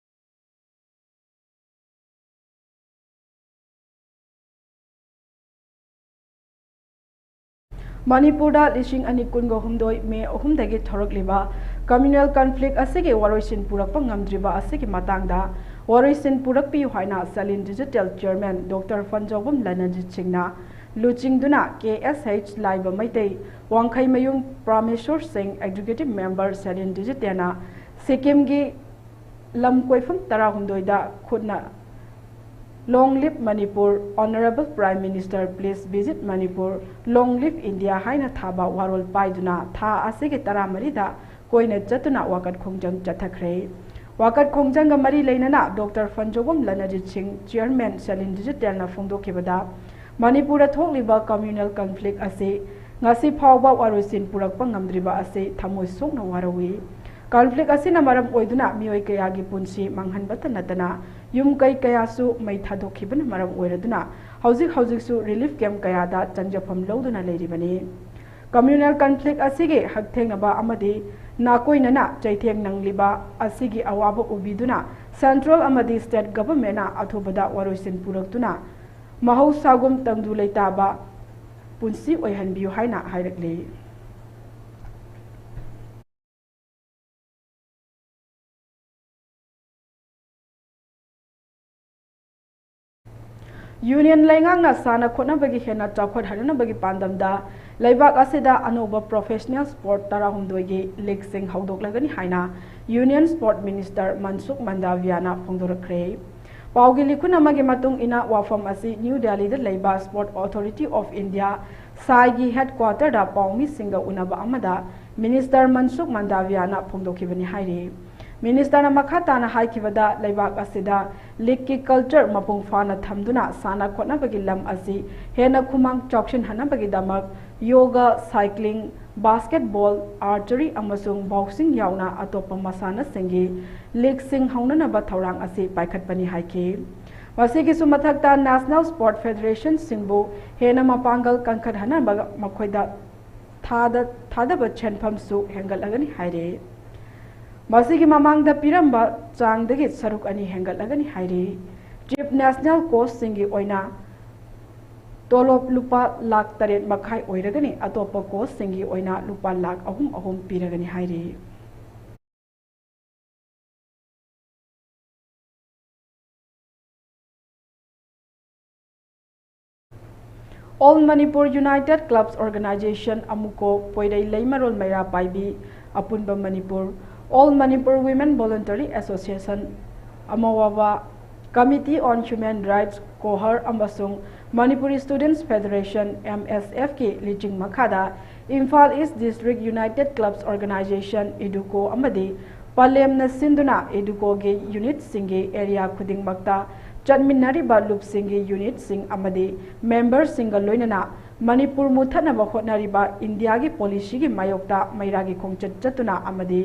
ꯃꯅꯤꯄꯨꯔꯗ ꯂꯤꯁꯤꯡ ꯑꯅꯤ ꯀꯨꯟꯒ ꯍꯨꯝꯗꯣꯏ ꯃꯦ ꯑꯍꯨꯝꯗꯒꯤ ꯊꯣꯔꯛꯂꯤꯕ ꯀꯝꯃ꯭ꯌꯨꯅꯦꯜ ꯀꯟꯐ꯭ꯂꯤꯛ ꯑꯁꯤꯒꯤ ꯋꯥꯔꯣꯏꯁꯤꯟ ꯄꯨꯔꯛꯄ ꯉꯝꯗ꯭ꯔꯤꯕ ꯑꯁꯤꯒꯤ ꯃꯇꯥꯡꯗ ꯋꯥꯔꯣꯏꯁꯤꯟ ꯄꯨꯔꯛꯄꯤꯌꯨ ꯍꯥꯏꯅ ꯁꯂꯤꯟ ꯗꯤꯖꯤꯇꯦꯜ ꯆꯤꯌꯔꯃꯦꯟ ꯗꯣꯛꯇꯔ ꯐꯟꯖꯧꯕꯝ ꯂꯅꯖꯤꯠ ꯁꯤꯡꯅ ꯂꯨꯆꯤꯡꯗꯨꯅ ꯀꯦ ꯑꯦꯁ ꯍꯩꯆ ꯂꯥꯏꯕ ꯃꯩꯇꯩ, ꯋꯥꯡꯈꯩꯃꯌꯨꯝ ꯄ꯭ꯔꯥꯃꯦꯁꯣꯔ ꯁꯤꯡ, ꯑꯦꯛꯖꯤꯀ꯭ꯌꯨꯇꯤꯚ ꯃꯦꯝꯕꯔ ꯁꯂꯤꯟ ꯗꯤꯖꯤꯇꯦꯜꯅ ꯁꯤꯛꯀꯤꯝꯒꯤ ꯂꯝ ꯀꯣꯏꯐꯝ ꯇꯔꯥꯍꯨꯝꯗꯣꯏꯗ ꯈꯨꯠꯅ Long Live Manipur, Honourable Prime Minister, Please Visit Manipur, Long Live India ꯍꯥꯏꯅ ꯊꯥꯕ ꯋꯥꯔꯣꯜ ꯄꯥꯏꯗꯨꯅ ꯊꯥ ꯑꯁꯤꯒꯤ ꯇꯔꯥꯃꯔꯤꯗ ꯀꯣꯏꯅ ꯆꯠꯇꯨꯅ ꯋꯥꯀꯠ ꯈꯣꯡꯖꯪ ꯆꯠꯊꯈ꯭ꯔꯦ꯫ ꯋꯥꯀꯠ ꯈꯣꯡꯖꯪꯒ ꯃꯔꯤ ꯂꯩꯅꯅ ꯗꯣꯛꯇꯔ ꯐꯟꯖꯧꯕꯝ ꯂꯅꯖꯤꯠ ꯁꯤꯡ, ꯆꯤꯌꯔꯃꯦꯟ ꯁꯂꯤꯟ ꯗꯤꯖꯤꯇꯦꯜꯅ ꯐꯣꯡꯗꯣꯛꯈꯤꯕꯗ, ꯃꯅꯤꯄꯨꯔꯗ ꯊꯣꯛꯂꯤꯕ ꯀꯝꯃ꯭ꯌꯨꯅꯦꯜ ꯀꯟꯐ꯭ꯂꯤꯛ ꯑꯁꯤ ꯉꯁꯤ ꯐꯥꯎꯕ ꯋꯥꯔꯣꯏꯁꯤꯟ ꯄꯨꯔꯛꯄ ꯉꯝꯗ꯭ꯔꯤꯕ ꯑꯁꯤ ꯊꯃꯣꯏ ꯁꯣꯛꯅ ꯋꯥꯔꯧꯏ꯫ ꯀꯟꯐ꯭ꯂꯤꯛ ꯑꯁꯤꯅ ꯃꯔꯝ ꯑꯣꯏꯗꯨꯅ ꯃꯤꯑꯣꯏ ꯀꯌꯥꯒꯤ ꯄꯨꯟꯁꯤ ꯃꯥꯡꯍꯟꯕꯇ ꯅꯠꯇꯅ ꯌꯨꯝ ꯀꯩ ꯀꯌꯥꯁꯨ ꯃꯩ ꯊꯥꯗꯣꯛꯈꯤꯕꯅ ꯃꯔꯝ ꯑꯣꯏꯔꯗꯨꯅ ꯍꯧꯖꯤꯛ ꯍꯧꯖꯤꯛꯁꯨ ꯔꯤꯂꯤꯐ ꯀꯦꯝꯞ ꯀꯌꯥꯗ ꯆꯪꯖꯐꯝ ꯂꯧꯗꯨꯅ ꯂꯩꯔꯤꯕꯅꯤ꯫ ꯀꯝꯃ꯭ꯌꯨꯅꯦꯜ ꯀꯟꯐ꯭ꯂꯤꯛ ꯑꯁꯤꯒꯤ ꯍꯛꯊꯦꯡꯅꯕ ꯑꯃꯗꯤ ꯅꯥꯀꯣꯏꯅꯅ ꯆꯩꯊꯦꯡ ꯅꯪꯂꯤꯕ ꯑꯁꯤꯒꯤ ꯑꯋꯥꯕ ꯎꯕꯤꯗꯨꯅ ꯁꯦꯟꯇ꯭ꯔꯦꯜ ꯑꯃꯗꯤ ꯁ꯭ꯇꯦꯠ ꯒꯚꯔꯟꯃꯦꯟꯠꯅ ꯑꯊꯨꯕꯗ ꯋꯥꯔꯣꯏꯁꯤꯟ ꯄꯨꯔꯛꯇꯨꯅ ꯃꯍꯧꯁꯥꯒꯨꯝ ꯇꯪꯗꯨ ꯂꯩꯇꯥꯕ ꯄꯨꯟꯁꯤ ꯑꯣꯏꯍꯟꯕꯤꯌꯨ ꯍꯥꯏꯅ ꯍꯥꯏꯔꯛꯂꯤ꯫ ꯌꯨꯅꯤꯌꯟ ꯂꯩꯉꯥꯛꯅ ꯁꯥꯟꯅ ꯈꯣꯠꯅꯕꯒꯤ ꯍꯦꯟꯅ ꯆꯥꯎꯈꯠꯍꯟꯅꯕꯒꯤ ꯄꯥꯟꯗꯝꯗ ꯂꯩꯕꯥꯛ ꯑꯁꯤꯗ ꯑꯅꯧꯕ ꯄ꯭ꯔꯣꯐꯦꯁꯅꯦꯜ ꯁ꯭ꯄꯣꯔꯠ ꯇꯔꯥꯍꯨꯝꯗꯣꯏꯒꯤ ꯂꯤꯒꯁꯤꯡ ꯍꯧꯗꯣꯛꯂꯒꯅꯤ ꯍꯥꯏꯅ ꯌꯨꯅꯤꯌꯟ ꯁ꯭ꯄꯣꯔꯠ ꯃꯤꯅꯤꯁꯇꯔ ꯃꯟꯁꯨꯈ ꯃꯟꯗꯥꯚꯤꯌꯥꯅ ꯐꯣꯡꯗꯣꯔꯛꯈ꯭ꯔꯦ꯫ ꯄꯥꯎꯒꯤ ꯂꯤꯈꯨꯟ ꯑꯃꯒꯤ ꯃꯇꯨꯡ ꯏꯟꯅ, ꯋꯥꯐꯝ ꯑꯁꯤ ꯅ꯭ꯌꯨ ꯗꯦꯜꯂꯤꯗ ꯂꯩꯕ ꯁ꯭ꯄꯣꯔꯠ ꯑꯣꯊꯣꯔꯤꯇꯤ ꯑꯣꯐ ꯏꯟꯗꯤꯌꯥ, ꯁꯥꯏꯒꯤ ꯍꯦꯗꯀ꯭ꯋꯥꯇꯔꯗ ꯄꯥꯎꯃꯤꯁꯤꯡꯒ ꯎꯅꯕ ꯑꯃꯗ ꯃꯤꯅꯤꯁꯇꯔ ꯃꯟꯁꯨꯈ ꯃꯟꯗꯥꯚꯤꯌꯥꯅ ꯐꯣꯡꯗꯣꯛꯈꯤꯕꯅꯤ ꯍꯥꯏꯔꯤ꯫ ꯃꯤꯅꯤꯁꯇꯔꯅ ꯃꯈꯥ ꯇꯥꯅ ꯍꯥꯏꯈꯤꯕꯗ, ꯂꯩꯕꯥꯛ ꯑꯁꯤꯗ ꯂꯤꯒꯀꯤ ꯀꯜꯆꯔ ꯃꯄꯨꯡ ꯐꯥꯅ ꯊꯝꯗꯨꯅ ꯁꯥꯟꯅ ꯈꯣꯠꯅꯕꯒꯤ ꯂꯝ ꯑꯁꯤ ꯍꯦꯟꯅ ꯈꯨꯃꯥꯡ ꯆꯥꯎꯁꯤꯟꯍꯟꯅꯕꯒꯤꯗꯃꯛ ꯌꯣꯒꯥ, ꯁꯥꯏꯀ꯭ꯂꯤꯡ, ꯕꯥꯁꯀꯦꯠꯕꯣꯜ, ꯑꯥꯔꯆꯔꯤ ꯑꯃꯁꯨꯡ ꯕꯣꯛꯁꯤꯡ ꯌꯥꯎꯅ ꯑꯇꯣꯞꯄ ꯃꯁꯥꯟꯅꯁꯤꯡꯒꯤ ꯂꯤꯒꯁꯤꯡ ꯍꯧꯅꯅꯕ ꯊꯧꯔꯥꯡ ꯑꯁꯤ ꯄꯥꯏꯈꯠꯄꯅꯤ ꯍꯥꯏꯈꯤ꯫ ꯃꯁꯤꯒꯤꯁꯨ ꯃꯊꯛꯇ, ꯅꯦꯁꯅꯦꯜ ꯁ꯭ꯄꯣꯔꯠ ꯐꯦꯗꯔꯦꯁꯟꯁꯤꯡꯕꯨ ꯍꯦꯟꯅ ꯃꯄꯥꯡꯒꯜ ꯀꯟꯈꯠꯍꯟꯅꯕ ꯃꯈꯣꯏꯗ ꯊꯥꯗ-, ꯊꯥꯗꯕ ꯁꯦꯟꯐꯝꯁꯨ ꯍꯦꯟꯒꯠꯂꯒꯅꯤ ꯍꯥꯏꯔꯤ꯫ ꯃꯁꯤꯒꯤ ꯃꯃꯥꯡꯗ ꯄꯤꯔꯝꯕ ꯆꯥꯡꯗꯒꯤ ꯁꯔꯨꯛ ꯑꯅꯤ ꯍꯦꯟꯒꯠꯂꯒꯅꯤ ꯍꯥꯏꯔꯤ꯫ ꯆꯤꯐ ꯅꯦꯁꯅꯦꯜ ꯀꯣꯆꯁꯤꯡꯒꯤ ꯑꯣꯏꯅ ꯇꯣꯂꯣꯞ ꯂꯨꯄꯥ ꯂꯥꯈ ꯇꯔꯦꯠ ꯃꯈꯥꯏ ꯑꯣꯏꯔꯒꯅꯤ, ꯑꯇꯣꯞꯄ ꯀꯣꯆꯁꯤꯡꯒꯤ ꯑꯣꯏꯅ ꯂꯨꯄꯥ ꯂꯥꯈ ꯑꯍꯨꯝ ꯑꯍꯨꯝ ꯄꯤꯔꯒꯅꯤ ꯍꯥꯏꯔꯤ꯫ All Manipur United Clubs Organization, ꯑꯃꯨꯀꯣ, ꯄꯣꯏꯔꯩ ꯂꯩꯃꯔꯣꯜ ꯃꯩꯔꯥ ꯄꯥꯏꯕꯤ, ꯑꯄꯨꯟꯕ Manipur, All Manipur Women Voluntary Association, ꯑꯃꯋꯥꯕ, Committee on Human Rights, ꯀꯣꯍꯔ, ꯑꯃꯁꯨꯡ Manipur Students Federation, M S F ꯀꯤ ꯂꯤꯆꯤꯡ ꯃꯈꯥꯗ ꯏꯝꯐꯥꯜ ꯏꯁ ꯗꯤꯁꯇ꯭ꯔꯤꯛ ꯌꯨꯅꯥꯏꯇꯦꯗ ꯀ꯭ꯂꯕꯁ ꯑꯣꯔꯒꯅꯥꯏꯖꯦꯁꯟ, ꯏꯗꯨꯀꯣ, ꯑꯃꯗꯤ ꯄꯂꯦꯝꯅ ꯁꯤꯟꯗꯨꯅ ꯏꯗꯨꯀꯣꯒꯤ ꯌꯨꯅꯤꯠꯁꯤꯡꯒꯤ ꯑꯦꯔꯤꯌꯥ ꯈꯨꯗꯤꯡꯃꯛꯇ ꯆꯠꯃꯤꯟꯅꯔꯤꯕ ꯂꯨꯞꯁꯤꯡꯒꯤ ꯌꯨꯅꯤꯠꯁꯤꯡ ꯑꯃꯗꯤ ꯃꯦꯝꯕꯔꯁꯤꯡꯒ ꯂꯣꯏꯅꯅ ꯃꯅꯤꯄꯨꯔ ꯃꯨꯠꯊꯠꯅꯕ ꯍꯣꯠꯅꯔꯤꯕ ꯏꯟꯗꯤꯌꯥꯒꯤ ꯄꯣꯂꯤꯁꯤꯒꯤ ꯃꯥꯌꯣꯛꯇ ꯃꯩꯔꯥꯒꯤ ꯈꯣꯡꯆꯠ ꯆꯠꯇꯨꯅ ꯑꯃꯗꯤ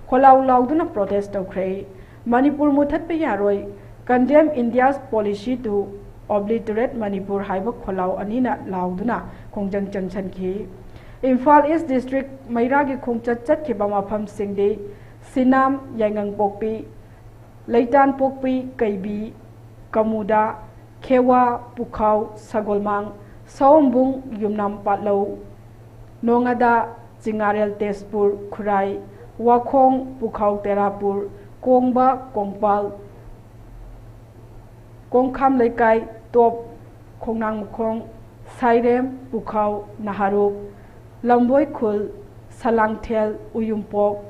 ꯈꯣꯜꯂꯥꯎ ꯂꯥꯎꯗꯨꯅ ꯄ꯭ꯔꯣꯇꯦꯁ ꯇꯧꯈ꯭ꯔꯦ꯫ ꯃꯅꯤꯄꯨꯔ ꯃꯨꯠꯊꯠꯄ ꯌꯥꯔꯣꯏ, Condemn India's Policy to Obliterate Manipur ꯍꯥꯏꯕ ꯈꯣꯜꯂꯥꯎ ꯑꯅꯤꯅ ꯂꯥꯎꯗꯨꯅ ꯈꯣꯡꯖꯪ ꯆꯪꯁꯤꯟꯈꯤ꯫ ꯏꯝꯐꯥꯜ ꯏꯁ ꯗꯤꯁꯇ꯭ꯔꯤꯛ ꯃꯩꯔꯥꯒꯤ ꯈꯣꯡꯆꯠ ꯆꯠꯈꯤꯕ ꯃꯐꯝꯁꯤꯡꯗꯤ ꯁꯤꯅꯥꯝ, ꯌꯥꯏꯉꯪꯄꯣꯛꯄꯤ, ꯂꯩꯇꯥꯟꯄꯣꯛꯄꯤ, ꯀꯩꯕꯤ, ꯀꯃꯨꯗꯥ, ꯈꯦꯋꯥ, ꯄꯨꯈꯥꯎ, ꯁꯒꯣꯜꯃꯥꯡ, ꯁꯑꯣꯝꯕꯨꯡ, ꯌꯨꯝꯅꯥꯝ ꯄꯥꯠꯂꯧ, ꯅꯣꯡꯉꯥꯗꯥ, ꯆꯤꯉꯥꯔꯦꯜ ꯇꯦꯖꯄꯨꯔ, ꯈꯨꯔꯥꯏ, ꯋꯥꯈꯣꯡ, ꯄꯨꯈꯥꯎ ꯇꯦꯔꯥꯄꯨꯔ, ꯀꯣꯡꯕ, ꯀꯣꯡꯄꯥꯜ, ꯀꯣꯡꯈꯥꯝ ꯂꯩꯀꯥꯏ, ꯇꯣꯞ, ꯈꯣꯡꯅꯥꯡꯃꯈꯣꯡ, ꯁꯥꯏꯔꯦꯝ, ꯄꯨꯈꯥꯎ, ꯅꯍꯥꯔꯨꯞ, ꯂꯝꯕꯣꯏ ꯈꯨꯜ, ꯁꯂꯥꯡꯊꯦꯜ, ꯎꯌꯨꯝꯄꯣꯛ,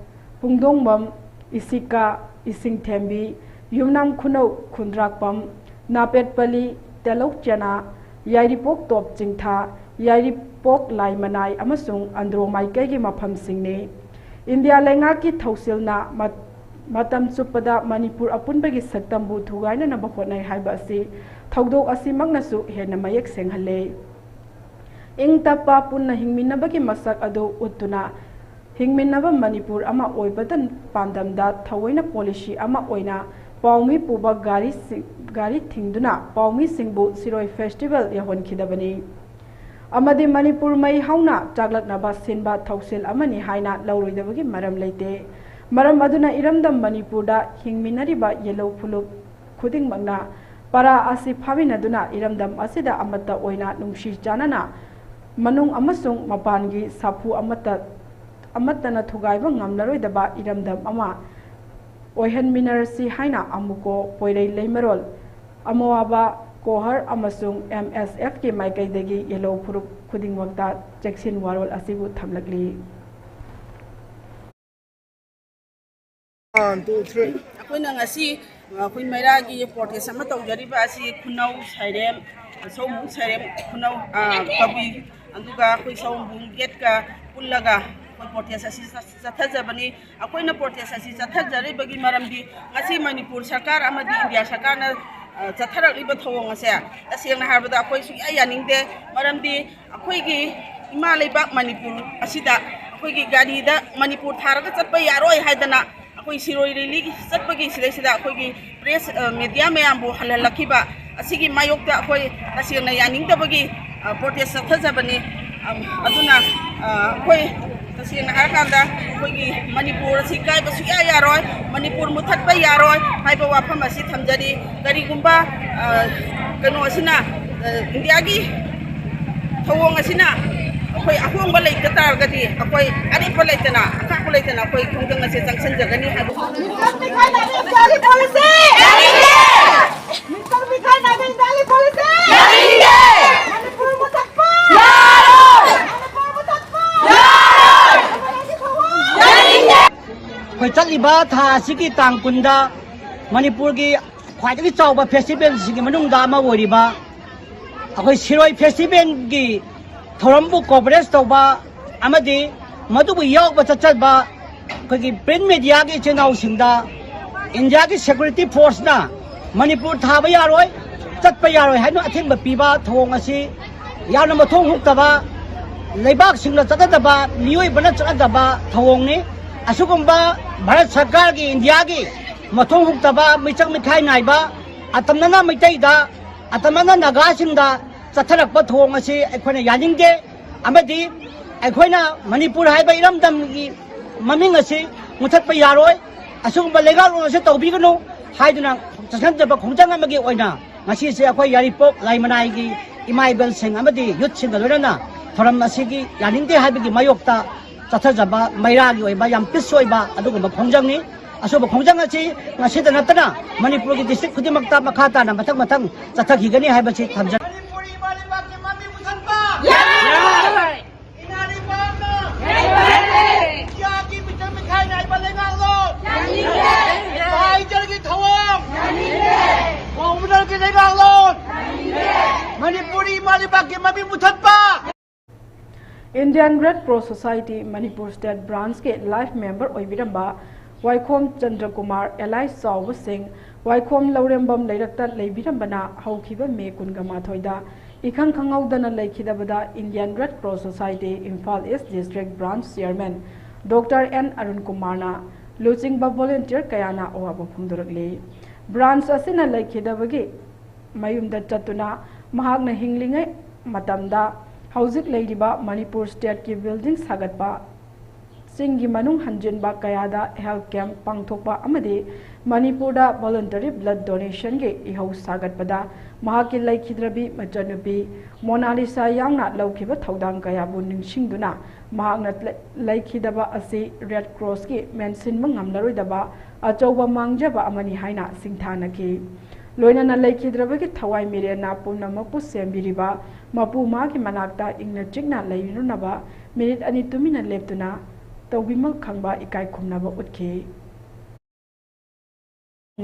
ꯄꯨꯡꯗꯣꯡꯕꯝ, ꯏꯁꯤꯀꯥ, ꯏꯁꯤꯡꯊꯦꯝꯕꯤ, ꯌꯨꯝꯅꯥꯝ ꯈꯨꯅꯧ, ꯈꯨꯟꯗ꯭ꯔꯥꯛꯄꯝ, ꯅꯥꯄꯦꯠꯄꯂꯤ, ꯇꯦꯂꯧ ꯆꯦꯅꯥ, ꯌꯥꯏꯔꯤꯄꯣꯛ ꯇꯣꯞ ꯆꯤꯡꯊꯥ, ꯌꯥꯏꯔꯤꯄꯣꯛ ꯂꯥꯏ ꯃꯅꯥꯏ ꯑꯃꯁꯨꯡ ꯑꯟꯗ꯭ꯔꯣ ꯃꯥꯏꯀꯩꯒꯤ ꯃꯐꯝꯁꯤꯡꯅꯤ꯫ ꯏꯟꯗꯤꯌꯥ ꯂꯩꯉꯥꯛꯀꯤ ꯊꯧꯁꯤꯜꯅ ꯃꯠ-, ꯃꯇꯝ ꯆꯨꯞꯄꯗ ꯃꯅꯤꯄꯨꯔ ꯑꯄꯨꯟꯕꯒꯤ ꯁꯛꯇꯝꯕꯨ ꯊꯨꯒꯥꯏꯅꯅꯕ ꯍꯣꯠꯅꯩ ꯍꯥꯏꯕ ꯑꯁꯤ ꯊꯧꯗꯣꯛ ꯑꯁꯤꯃꯛꯅꯁꯨ ꯍꯦꯟꯅ ꯃꯌꯦꯛ ꯁꯦꯡꯍꯜꯂꯦ꯫ ꯏꯪ ꯇꯞꯄ ꯄꯨꯟꯅ ꯍꯤꯡꯃꯤꯟꯅꯕꯒꯤ ꯃꯁꯛ ꯑꯗꯨ ꯎꯠꯇꯨꯅ, ꯍꯤꯡꯃꯤꯟꯅꯕ ꯃꯅꯤꯄꯨꯔ ꯑꯃ ꯑꯣꯏꯕꯗ ꯄꯥꯟꯗꯝꯗ ꯊꯑꯣꯏꯅ ꯄꯣꯂꯤꯁꯤ ꯑꯃ ꯑꯣꯏꯅ ꯄꯥꯎꯃꯤ ꯄꯨꯕ ꯒꯥꯔꯤꯁꯤꯡ, ꯒꯥꯔꯤ ꯊꯤꯡꯗꯨꯅ ꯄꯥꯎꯃꯤꯁꯤꯡꯕꯨ ꯁꯤꯔꯣꯏ ꯐꯦꯁꯇꯤꯚꯦꯜ ꯌꯧꯍꯟꯈꯤꯗꯕꯅꯤ꯫ ꯑꯃꯗꯤ ꯃꯅꯤꯄꯨꯔ ꯃꯩ ꯍꯧꯅ ꯆꯥꯛꯂꯛꯅꯕ ꯁꯤꯟꯕ ꯊꯧꯁꯤꯜ ꯑꯃꯅꯤ ꯍꯥꯏꯅ ꯂꯧꯔꯣꯏꯗꯕꯒꯤ ꯃꯔꯝ ꯂꯩꯇꯦ꯫ ꯃꯔꯝ ꯑꯗꯨꯅ ꯏꯔꯝꯗꯝ ꯃꯅꯤꯄꯨꯔꯗ ꯍꯤꯡꯃꯤꯟꯅꯔꯤꯕ ꯌꯦꯜꯍꯧ ꯐꯨꯂꯨꯞ ꯈꯨꯗꯤꯡꯃꯛꯅ ꯄꯔꯥ ꯑꯁꯤ ꯐꯥꯃꯤꯟꯅꯗꯨꯅ ꯏꯔꯝꯗꯝ ꯑꯁꯤꯗ ꯑꯃꯠꯇ ꯑꯣꯏꯅ ꯅꯨꯡꯁꯤ ꯆꯥꯟꯅꯅ ꯃꯅꯨꯡ ꯑꯃꯁꯨꯡ ꯃꯄꯥꯟꯒꯤ ꯁꯥꯐꯨ ꯑꯃꯠꯇ, ꯑꯃꯠꯇꯅ ꯊꯨꯒꯥꯏꯕ ꯉꯝꯂꯔꯣꯏꯗꯕ ꯏꯔꯝꯗꯝ ꯑꯃ ꯑꯣꯏꯍꯟꯃꯤꯟꯅꯔꯁꯤ ꯍꯥꯏꯅ ꯑꯃꯨꯀꯣ, ꯄꯣꯏꯔꯩ ꯂꯩꯃꯔꯣꯜ, ꯑꯃꯣꯋꯥꯕ, ꯀꯣꯍꯔ ꯑꯃꯁꯨꯡ ꯑꯦꯝ ꯑꯦꯁ ꯑꯦꯐꯀꯤ ꯃꯥꯏꯀꯩꯗꯒꯤ ꯌꯦꯜꯍꯧ ꯐꯨꯔꯨꯞ ꯈꯨꯗꯤꯡꯃꯛꯇ ꯆꯦꯛꯁꯤꯟ ꯋꯥꯔꯣꯜ ꯑꯁꯤꯕꯨ ꯊꯝꯂꯛꯂꯤ꯫ One, two, three. ꯑꯩꯈꯣꯏꯅ ꯉꯁꯤ, ꯑ, ꯑꯩꯈꯣꯏ ꯃꯩꯔꯥꯒꯤ ꯄ꯭ꯔꯣꯇꯦꯁ ꯑꯃ ꯇꯧꯖꯔꯤꯕ ꯑꯁꯤ ꯈꯨꯅꯧ, ꯁꯥꯏꯔꯦꯝ, ꯁꯑꯣꯝꯕꯨꯡ, ꯁꯥꯏꯔꯦꯝ, ꯈꯨꯅꯧ, ꯑ, ꯀꯕꯨꯏ, ꯑꯗꯨꯒ ꯑꯩꯈꯣꯏ ꯁꯑꯣꯝꯕꯨꯡ ꯒꯦꯠꯀ ꯄꯨꯜꯂꯒ ꯑꯩꯈꯣꯏ ꯄ꯭ꯔꯣꯇꯦꯁ ꯑꯁꯤ ꯆꯠ-, ꯆꯠꯊꯖꯕꯅꯤ꯫ ꯑꯩꯈꯣꯏꯅ ꯄ꯭ꯔꯣꯇꯦꯁ ꯑꯁꯤ ꯆꯠꯊꯖꯔꯤꯕꯒꯤ ꯃꯔꯝꯗꯤ ꯉꯁꯤ ꯃꯅꯤꯄꯨꯔ ꯁꯔꯀꯥꯔ ꯑꯃꯗꯤ ꯏꯟꯗꯤꯌꯥ ꯁꯔꯀꯥꯔꯅ, ꯑ, ꯆꯠꯊꯔꯛꯂꯤꯕ ꯊꯧꯑꯣꯡ ꯑꯁꯦ ꯇꯁꯦꯡꯅ ꯍꯥꯏꯔꯕꯗ ꯑꯩꯈꯣꯏ ꯁꯨꯡꯌꯥ ꯌꯥꯅꯤꯡꯗꯦ꯫ ꯃꯔꯝꯗꯤ ꯑꯩꯈꯣꯏꯒꯤ ꯏꯃꯥ ꯂꯩꯕꯥꯛ ꯃꯅꯤꯄꯨꯔ ꯑꯁꯤꯗ ꯑꯩꯈꯣꯏꯒꯤ ꯒꯥꯔꯤꯗ ꯃꯅꯤꯄꯨꯔ ꯊꯥꯔꯒ ꯆꯠꯄ ꯌꯥꯔꯣꯏ ꯍꯥꯏꯗꯅ ꯑꯩꯈꯣꯏ ꯁꯤꯔꯣꯏ ꯔꯦꯂꯤꯒꯤ ꯆꯠꯄꯒꯤ ꯁꯤꯗꯩꯁꯤꯗ ꯑꯩꯈꯣꯏꯒꯤ ꯄ꯭ꯔꯦꯁ, ꯑ, ꯃꯦꯗꯤꯌꯥ ꯃꯌꯥꯝꯕꯨ ꯍꯜꯍꯜꯂꯛꯈꯤꯕ ꯑꯁꯤꯒꯤ ꯃꯥꯌꯣꯛꯇ ꯑꯩꯈꯣꯏ ꯇꯁꯦꯡꯅ ꯌꯥꯅꯤꯡꯗꯕꯒꯤ, ꯑ, ꯄ꯭ꯔꯣꯇꯦꯁ ꯆꯠꯊꯖꯕꯅꯤ꯫ ꯑ, ꯑꯗꯨꯅ, ꯑ, ꯑꯩꯈꯣꯏ ꯇꯁꯦꯡꯅ ꯍꯥꯏꯔꯀꯥꯟꯗ ꯑꯩꯈꯣꯏꯒꯤ ꯃꯅꯤꯄꯨꯔ ꯑꯁꯤ ꯀꯥꯏꯕ ꯁꯨꯡꯌꯥ ꯌꯥꯔꯣꯏ꯫ ꯃꯅꯤꯄꯨꯔ ꯃꯨꯠꯊꯠꯄ ꯌꯥꯔꯣꯏ ꯍꯥꯏꯕ ꯋꯥꯐꯝ ꯑꯁꯤ ꯊꯝꯖꯔꯤ꯫ ꯀꯔꯤꯒꯨꯝꯕ, ꯑ, ꯀꯩꯅꯣ ꯑꯁꯤꯅ, ꯑ, ꯏꯟꯗꯤꯌꯥꯒꯤ ꯊꯧꯑꯣꯡ ꯑꯁꯤꯅ ꯑꯩꯈꯣꯏ ꯑꯍꯣꯡꯕ ꯂꯩꯇ ꯇꯥꯔꯒꯗꯤ ꯑꯩꯈꯣꯏ ꯑꯔꯦꯞꯄ ꯂꯩꯇꯅ, ꯑꯀꯥꯛꯄ ꯂꯩꯇꯅ ꯑꯩꯈꯣꯏ ꯈꯣꯡꯖꯪ ꯑꯁꯦ ꯆꯪꯁꯤꯟꯖꯒꯅꯤ ꯍꯥꯏꯕ꯫ Mister Mikhail Naibin Valley Policy! Mister Mikhail Naibin Valley Policy! ꯑꯩꯈꯣꯏ ꯆꯠꯂꯤꯕ ꯊꯥ ꯑꯁꯤꯒꯤ ꯇꯥꯡ ꯀꯨꯟꯗ ꯃꯅꯤꯄꯨꯔꯒꯤ ꯈ꯭ꯋꯥꯏꯗꯒꯤ ꯆꯥꯎꯕ ꯐꯦꯁꯇꯤꯚꯦꯜꯁꯤꯡꯒꯤ ꯃꯅꯨꯡꯗ ꯑꯃ ꯑꯣꯏꯔꯤꯕ ꯑꯩꯈꯣꯏ ꯁꯤꯔꯣꯏ ꯐꯦꯁꯇꯤꯚꯦꯜꯒꯤ ꯊꯧꯔꯝꯕꯨ ꯀꯣꯚꯔꯦꯖ ꯇꯧꯕ ꯑꯃꯗꯤ ꯃꯗꯨꯕꯨ ꯌꯥꯎꯕ ꯆꯠꯆꯕ ꯑꯩꯈꯣꯏꯒꯤ ꯄ꯭ꯔꯤꯟꯠ ꯃꯦꯗꯤꯌꯥꯒꯤ ꯏꯆꯤꯜ ꯏꯅꯥꯎꯁꯤꯡꯗ ꯏꯟꯗꯤꯌꯥꯒꯤ ꯁꯦꯀ꯭ꯌꯨꯔꯤꯇꯤ ꯐꯣꯔꯁꯅ ꯃꯅꯤꯄꯨꯔ ꯊꯥꯕ ꯌꯥꯔꯣꯏ, ꯆꯠꯄ ꯌꯥꯔꯣꯏ ꯍꯥꯏꯅ ꯑꯊꯤꯡꯕ ꯄꯤꯕ ꯊꯧꯑꯣꯡ ꯑꯁꯤ ꯌꯥꯝꯅ ꯃꯊꯣꯡ ꯍꯨꯛꯇꯕ, ꯂꯩꯕꯥꯛꯁꯤꯡꯅ ꯆꯠꯅꯗꯕ, ꯃꯤꯑꯣꯏꯕꯅ ꯆꯠꯅꯗꯕ ꯊꯧꯑꯣꯡꯅꯤ꯫ ꯑꯁꯤꯒꯨꯝꯕ ꯚꯥꯔꯠ ꯁꯔꯀꯥꯔꯒꯤ, ꯏꯟꯗꯤꯌꯥꯒꯤ ꯃꯊꯣꯡ ꯍꯨꯛꯇꯕ, ꯃꯤꯆꯪ ꯃꯤꯈꯥꯏ ꯅꯥꯏꯕ, ꯑꯇꯝꯅꯅ ꯃꯩꯇꯩꯗ, ꯑꯇꯝꯅꯅ ꯅꯥꯒꯥꯁꯤꯡꯗ ꯆꯠꯊꯔꯛꯄ ꯊꯧꯑꯣꯡ ꯑꯁꯤ ꯑꯩꯈꯣꯏꯅ ꯌꯥꯅꯤꯡꯗꯦ꯫ ꯑꯃꯗꯤ ꯑꯩꯈꯣꯏꯅ ꯃꯅꯤꯄꯨꯔ ꯍꯥꯏꯕ ꯏꯔꯝꯗꯝꯒꯤ ꯃꯃꯤꯡ ꯑꯁꯤ ꯃꯨꯊꯠꯄ ꯌꯥꯔꯣꯏ꯫ ꯑꯁꯤꯒꯨꯝꯕ ꯂꯩꯉꯥꯛꯂꯣꯟ ꯑꯁꯤ ꯇꯧꯕꯤꯒꯅꯨ ꯍꯥꯏꯗꯨꯅ ꯆꯠꯁꯤꯟꯖꯕ ꯈꯣꯡꯖꯪ ꯑꯃꯒꯤ ꯑꯣꯏꯅ ꯉꯁꯤꯁꯦ ꯑꯩꯈꯣꯏ ꯌꯥꯏꯔꯤꯄꯣꯛ ꯂꯥꯏꯃꯅꯥꯏꯒꯤ ꯏꯃꯥ ꯏꯕꯦꯜꯁꯤꯡ ꯑꯃꯗꯤ ꯌꯨꯠꯁꯤꯡꯒ ꯂꯣꯏꯅꯅ ꯊꯧꯔꯝ ꯑꯁꯤꯒꯤ ꯌꯥꯅꯤꯡꯗꯦ ꯍꯥꯏꯕꯒꯤ ꯃꯥꯌꯣꯛꯇ ꯆꯠꯊꯖꯕ ꯃꯩꯔꯥꯒꯤ ꯑꯣꯏꯕ ꯌꯥꯝ ꯄꯤꯁ ꯑꯣꯏꯕ ꯑꯗꯨꯒꯨꯝꯕ ꯈꯣꯡꯖꯪꯅꯤ꯫ ꯑꯁꯨꯝꯕ ꯈꯣꯡꯖꯪ ꯑꯁꯤ ꯉꯁꯤꯗ ꯅꯠꯇꯅ ꯃꯅꯤꯄꯨꯔꯒꯤ ꯗꯤꯁꯇ꯭ꯔꯤꯛ ꯈꯨꯗꯤꯡꯃꯛꯇ ꯃꯈꯥ ꯇꯥꯅ ꯃꯊꯪ ꯃꯊꯪ ꯆꯠꯊꯈꯤꯒꯅꯤ ꯍꯥꯏꯕꯁꯤ ꯊꯝꯖꯔꯤ꯫ ꯃꯅꯤꯄꯨꯔꯤ ꯏꯃꯥ ꯂꯩꯕꯥꯛꯀꯤ ꯃꯃꯤꯡ ꯃꯨꯊꯠꯄ! ꯏꯃꯥ ꯂꯩꯕꯥꯛꯅ ꯏꯟꯗꯤꯌꯥꯒꯤ ꯃꯤꯆꯪ ꯃꯤꯈꯥꯏ ꯅꯥꯏꯕ ꯂꯩꯉꯥꯛꯂꯣꯟ! ꯀꯥꯏꯖꯔꯒꯤ ꯊꯧꯑꯣꯡ! ꯒꯣꯕꯔꯅꯔꯒꯤ ꯂꯩꯉꯥꯛꯂꯣꯟ! ꯃꯅꯤꯄꯨꯔꯤ ꯏꯃꯥ ꯂꯩꯕꯥꯛꯀꯤ ꯃꯃꯤꯡ ꯃꯨꯊꯠꯄ! Indian Red Cross Society Manipur State Branch ꯀꯤ life member ꯑꯣꯏꯕꯤꯔꯝꯕ ꯋꯥꯏꯈꯣꯝ ꯆꯟꯗ꯭ꯔꯀꯨꯃꯥꯔ alias ꯆꯥꯎꯕ ꯁꯤꯡ, ꯋꯥꯏꯈꯣꯝ ꯂꯧꯔꯦꯝꯕꯝ ꯂꯩꯔꯛꯇ ꯂꯩꯕꯤꯔꯝꯕꯅ ꯍꯧꯈꯤꯕ ꯃꯦ ꯀꯨꯟꯒ ꯃꯥꯊꯣꯏꯗ ꯏꯈꯪ ꯈꯪꯍꯧꯗꯅ ꯂꯩꯈꯤꯗꯕꯗ IndianRed Cross Society Imphal East District Branch Chairman Doctor N Arun ꯀꯨꯃꯥꯔꯅ ꯂꯨꯆꯤꯡꯕ volunteer ꯀꯌꯥꯅ ꯑꯋꯥꯕ ꯐꯣꯡꯗꯣꯔꯛꯂꯤ꯫ Branch ꯑꯁꯤꯅ ꯂꯩꯈꯤꯗꯕꯒꯤ ꯃꯌꯨꯝꯗ ꯆꯠꯇꯨꯅ ꯃꯍꯥꯛꯅ ꯍꯤꯡꯂꯤꯉꯩ ꯃꯇꯝꯗ ꯍꯧꯖꯤꯛ ꯂꯩꯔꯤꯕ ꯃꯅꯤꯄꯨꯔ state ꯀꯤ building ꯁꯥꯒꯠꯄ, ꯆꯤꯡꯒꯤ ꯃꯅꯨꯡ ꯍꯟꯖꯤꯟꯕ ꯀꯌꯥꯗ health camp ꯄꯥꯡꯊꯣꯛꯄ ꯑꯃꯗꯤ ꯃꯅꯤꯄꯨꯔꯗ voluntary blood donation ꯒꯤ ꯏꯍꯧ ꯁꯥꯒꯠꯄꯗ ꯃꯍꯥꯛꯀꯤ ꯂꯩꯈꯤꯗ꯭ꯔꯕꯤ ꯃꯆꯟꯅꯨꯄꯤ ꯃꯣꯅꯥꯂꯤꯁꯥ ꯌꯥꯎꯅ ꯂꯧꯈꯤꯕ ꯊꯧꯗꯥꯡ ꯀꯌꯥꯕꯨ ꯅꯤꯡꯁꯤꯡꯗꯨꯅ ꯃꯍꯥꯛꯅ ꯂꯩ-, ꯂꯩꯈꯤꯗꯕ ꯑꯁꯤ Red Cross ꯀꯤ ꯃꯦꯟꯁꯤꯟꯕ ꯉꯝꯂꯔꯣꯏꯗꯕ ꯑꯆꯧꯕ ꯃꯥꯡꯖꯕ ꯑꯃꯅꯤ ꯍꯥꯏꯅ ꯁꯤꯡꯊꯥꯅꯈꯤ꯫ ꯂꯣꯏꯅꯅ ꯂꯩꯈꯤꯗ꯭ꯔꯕꯒꯤ ꯊꯋꯥꯏ ꯃꯤꯔꯦꯟꯅ ꯄꯨꯝꯅꯃꯛꯄꯨ ꯁꯦꯝꯕꯤꯔꯤꯕ ꯃꯄꯨ ꯃꯥꯒꯤ ꯃꯅꯥꯛꯇ ꯏꯪꯅ ꯆꯤꯛꯅ ꯂꯩꯔꯨꯅꯕ minute ꯑꯅꯤ ꯇꯨꯃꯤꯟꯅ ꯂꯦꯞꯇꯨꯅ ꯇꯧꯕꯤꯃꯜ ꯈꯪꯕ ꯏꯀꯥꯏ ꯈꯨꯝꯅꯕ ꯎꯠꯈꯤ꯫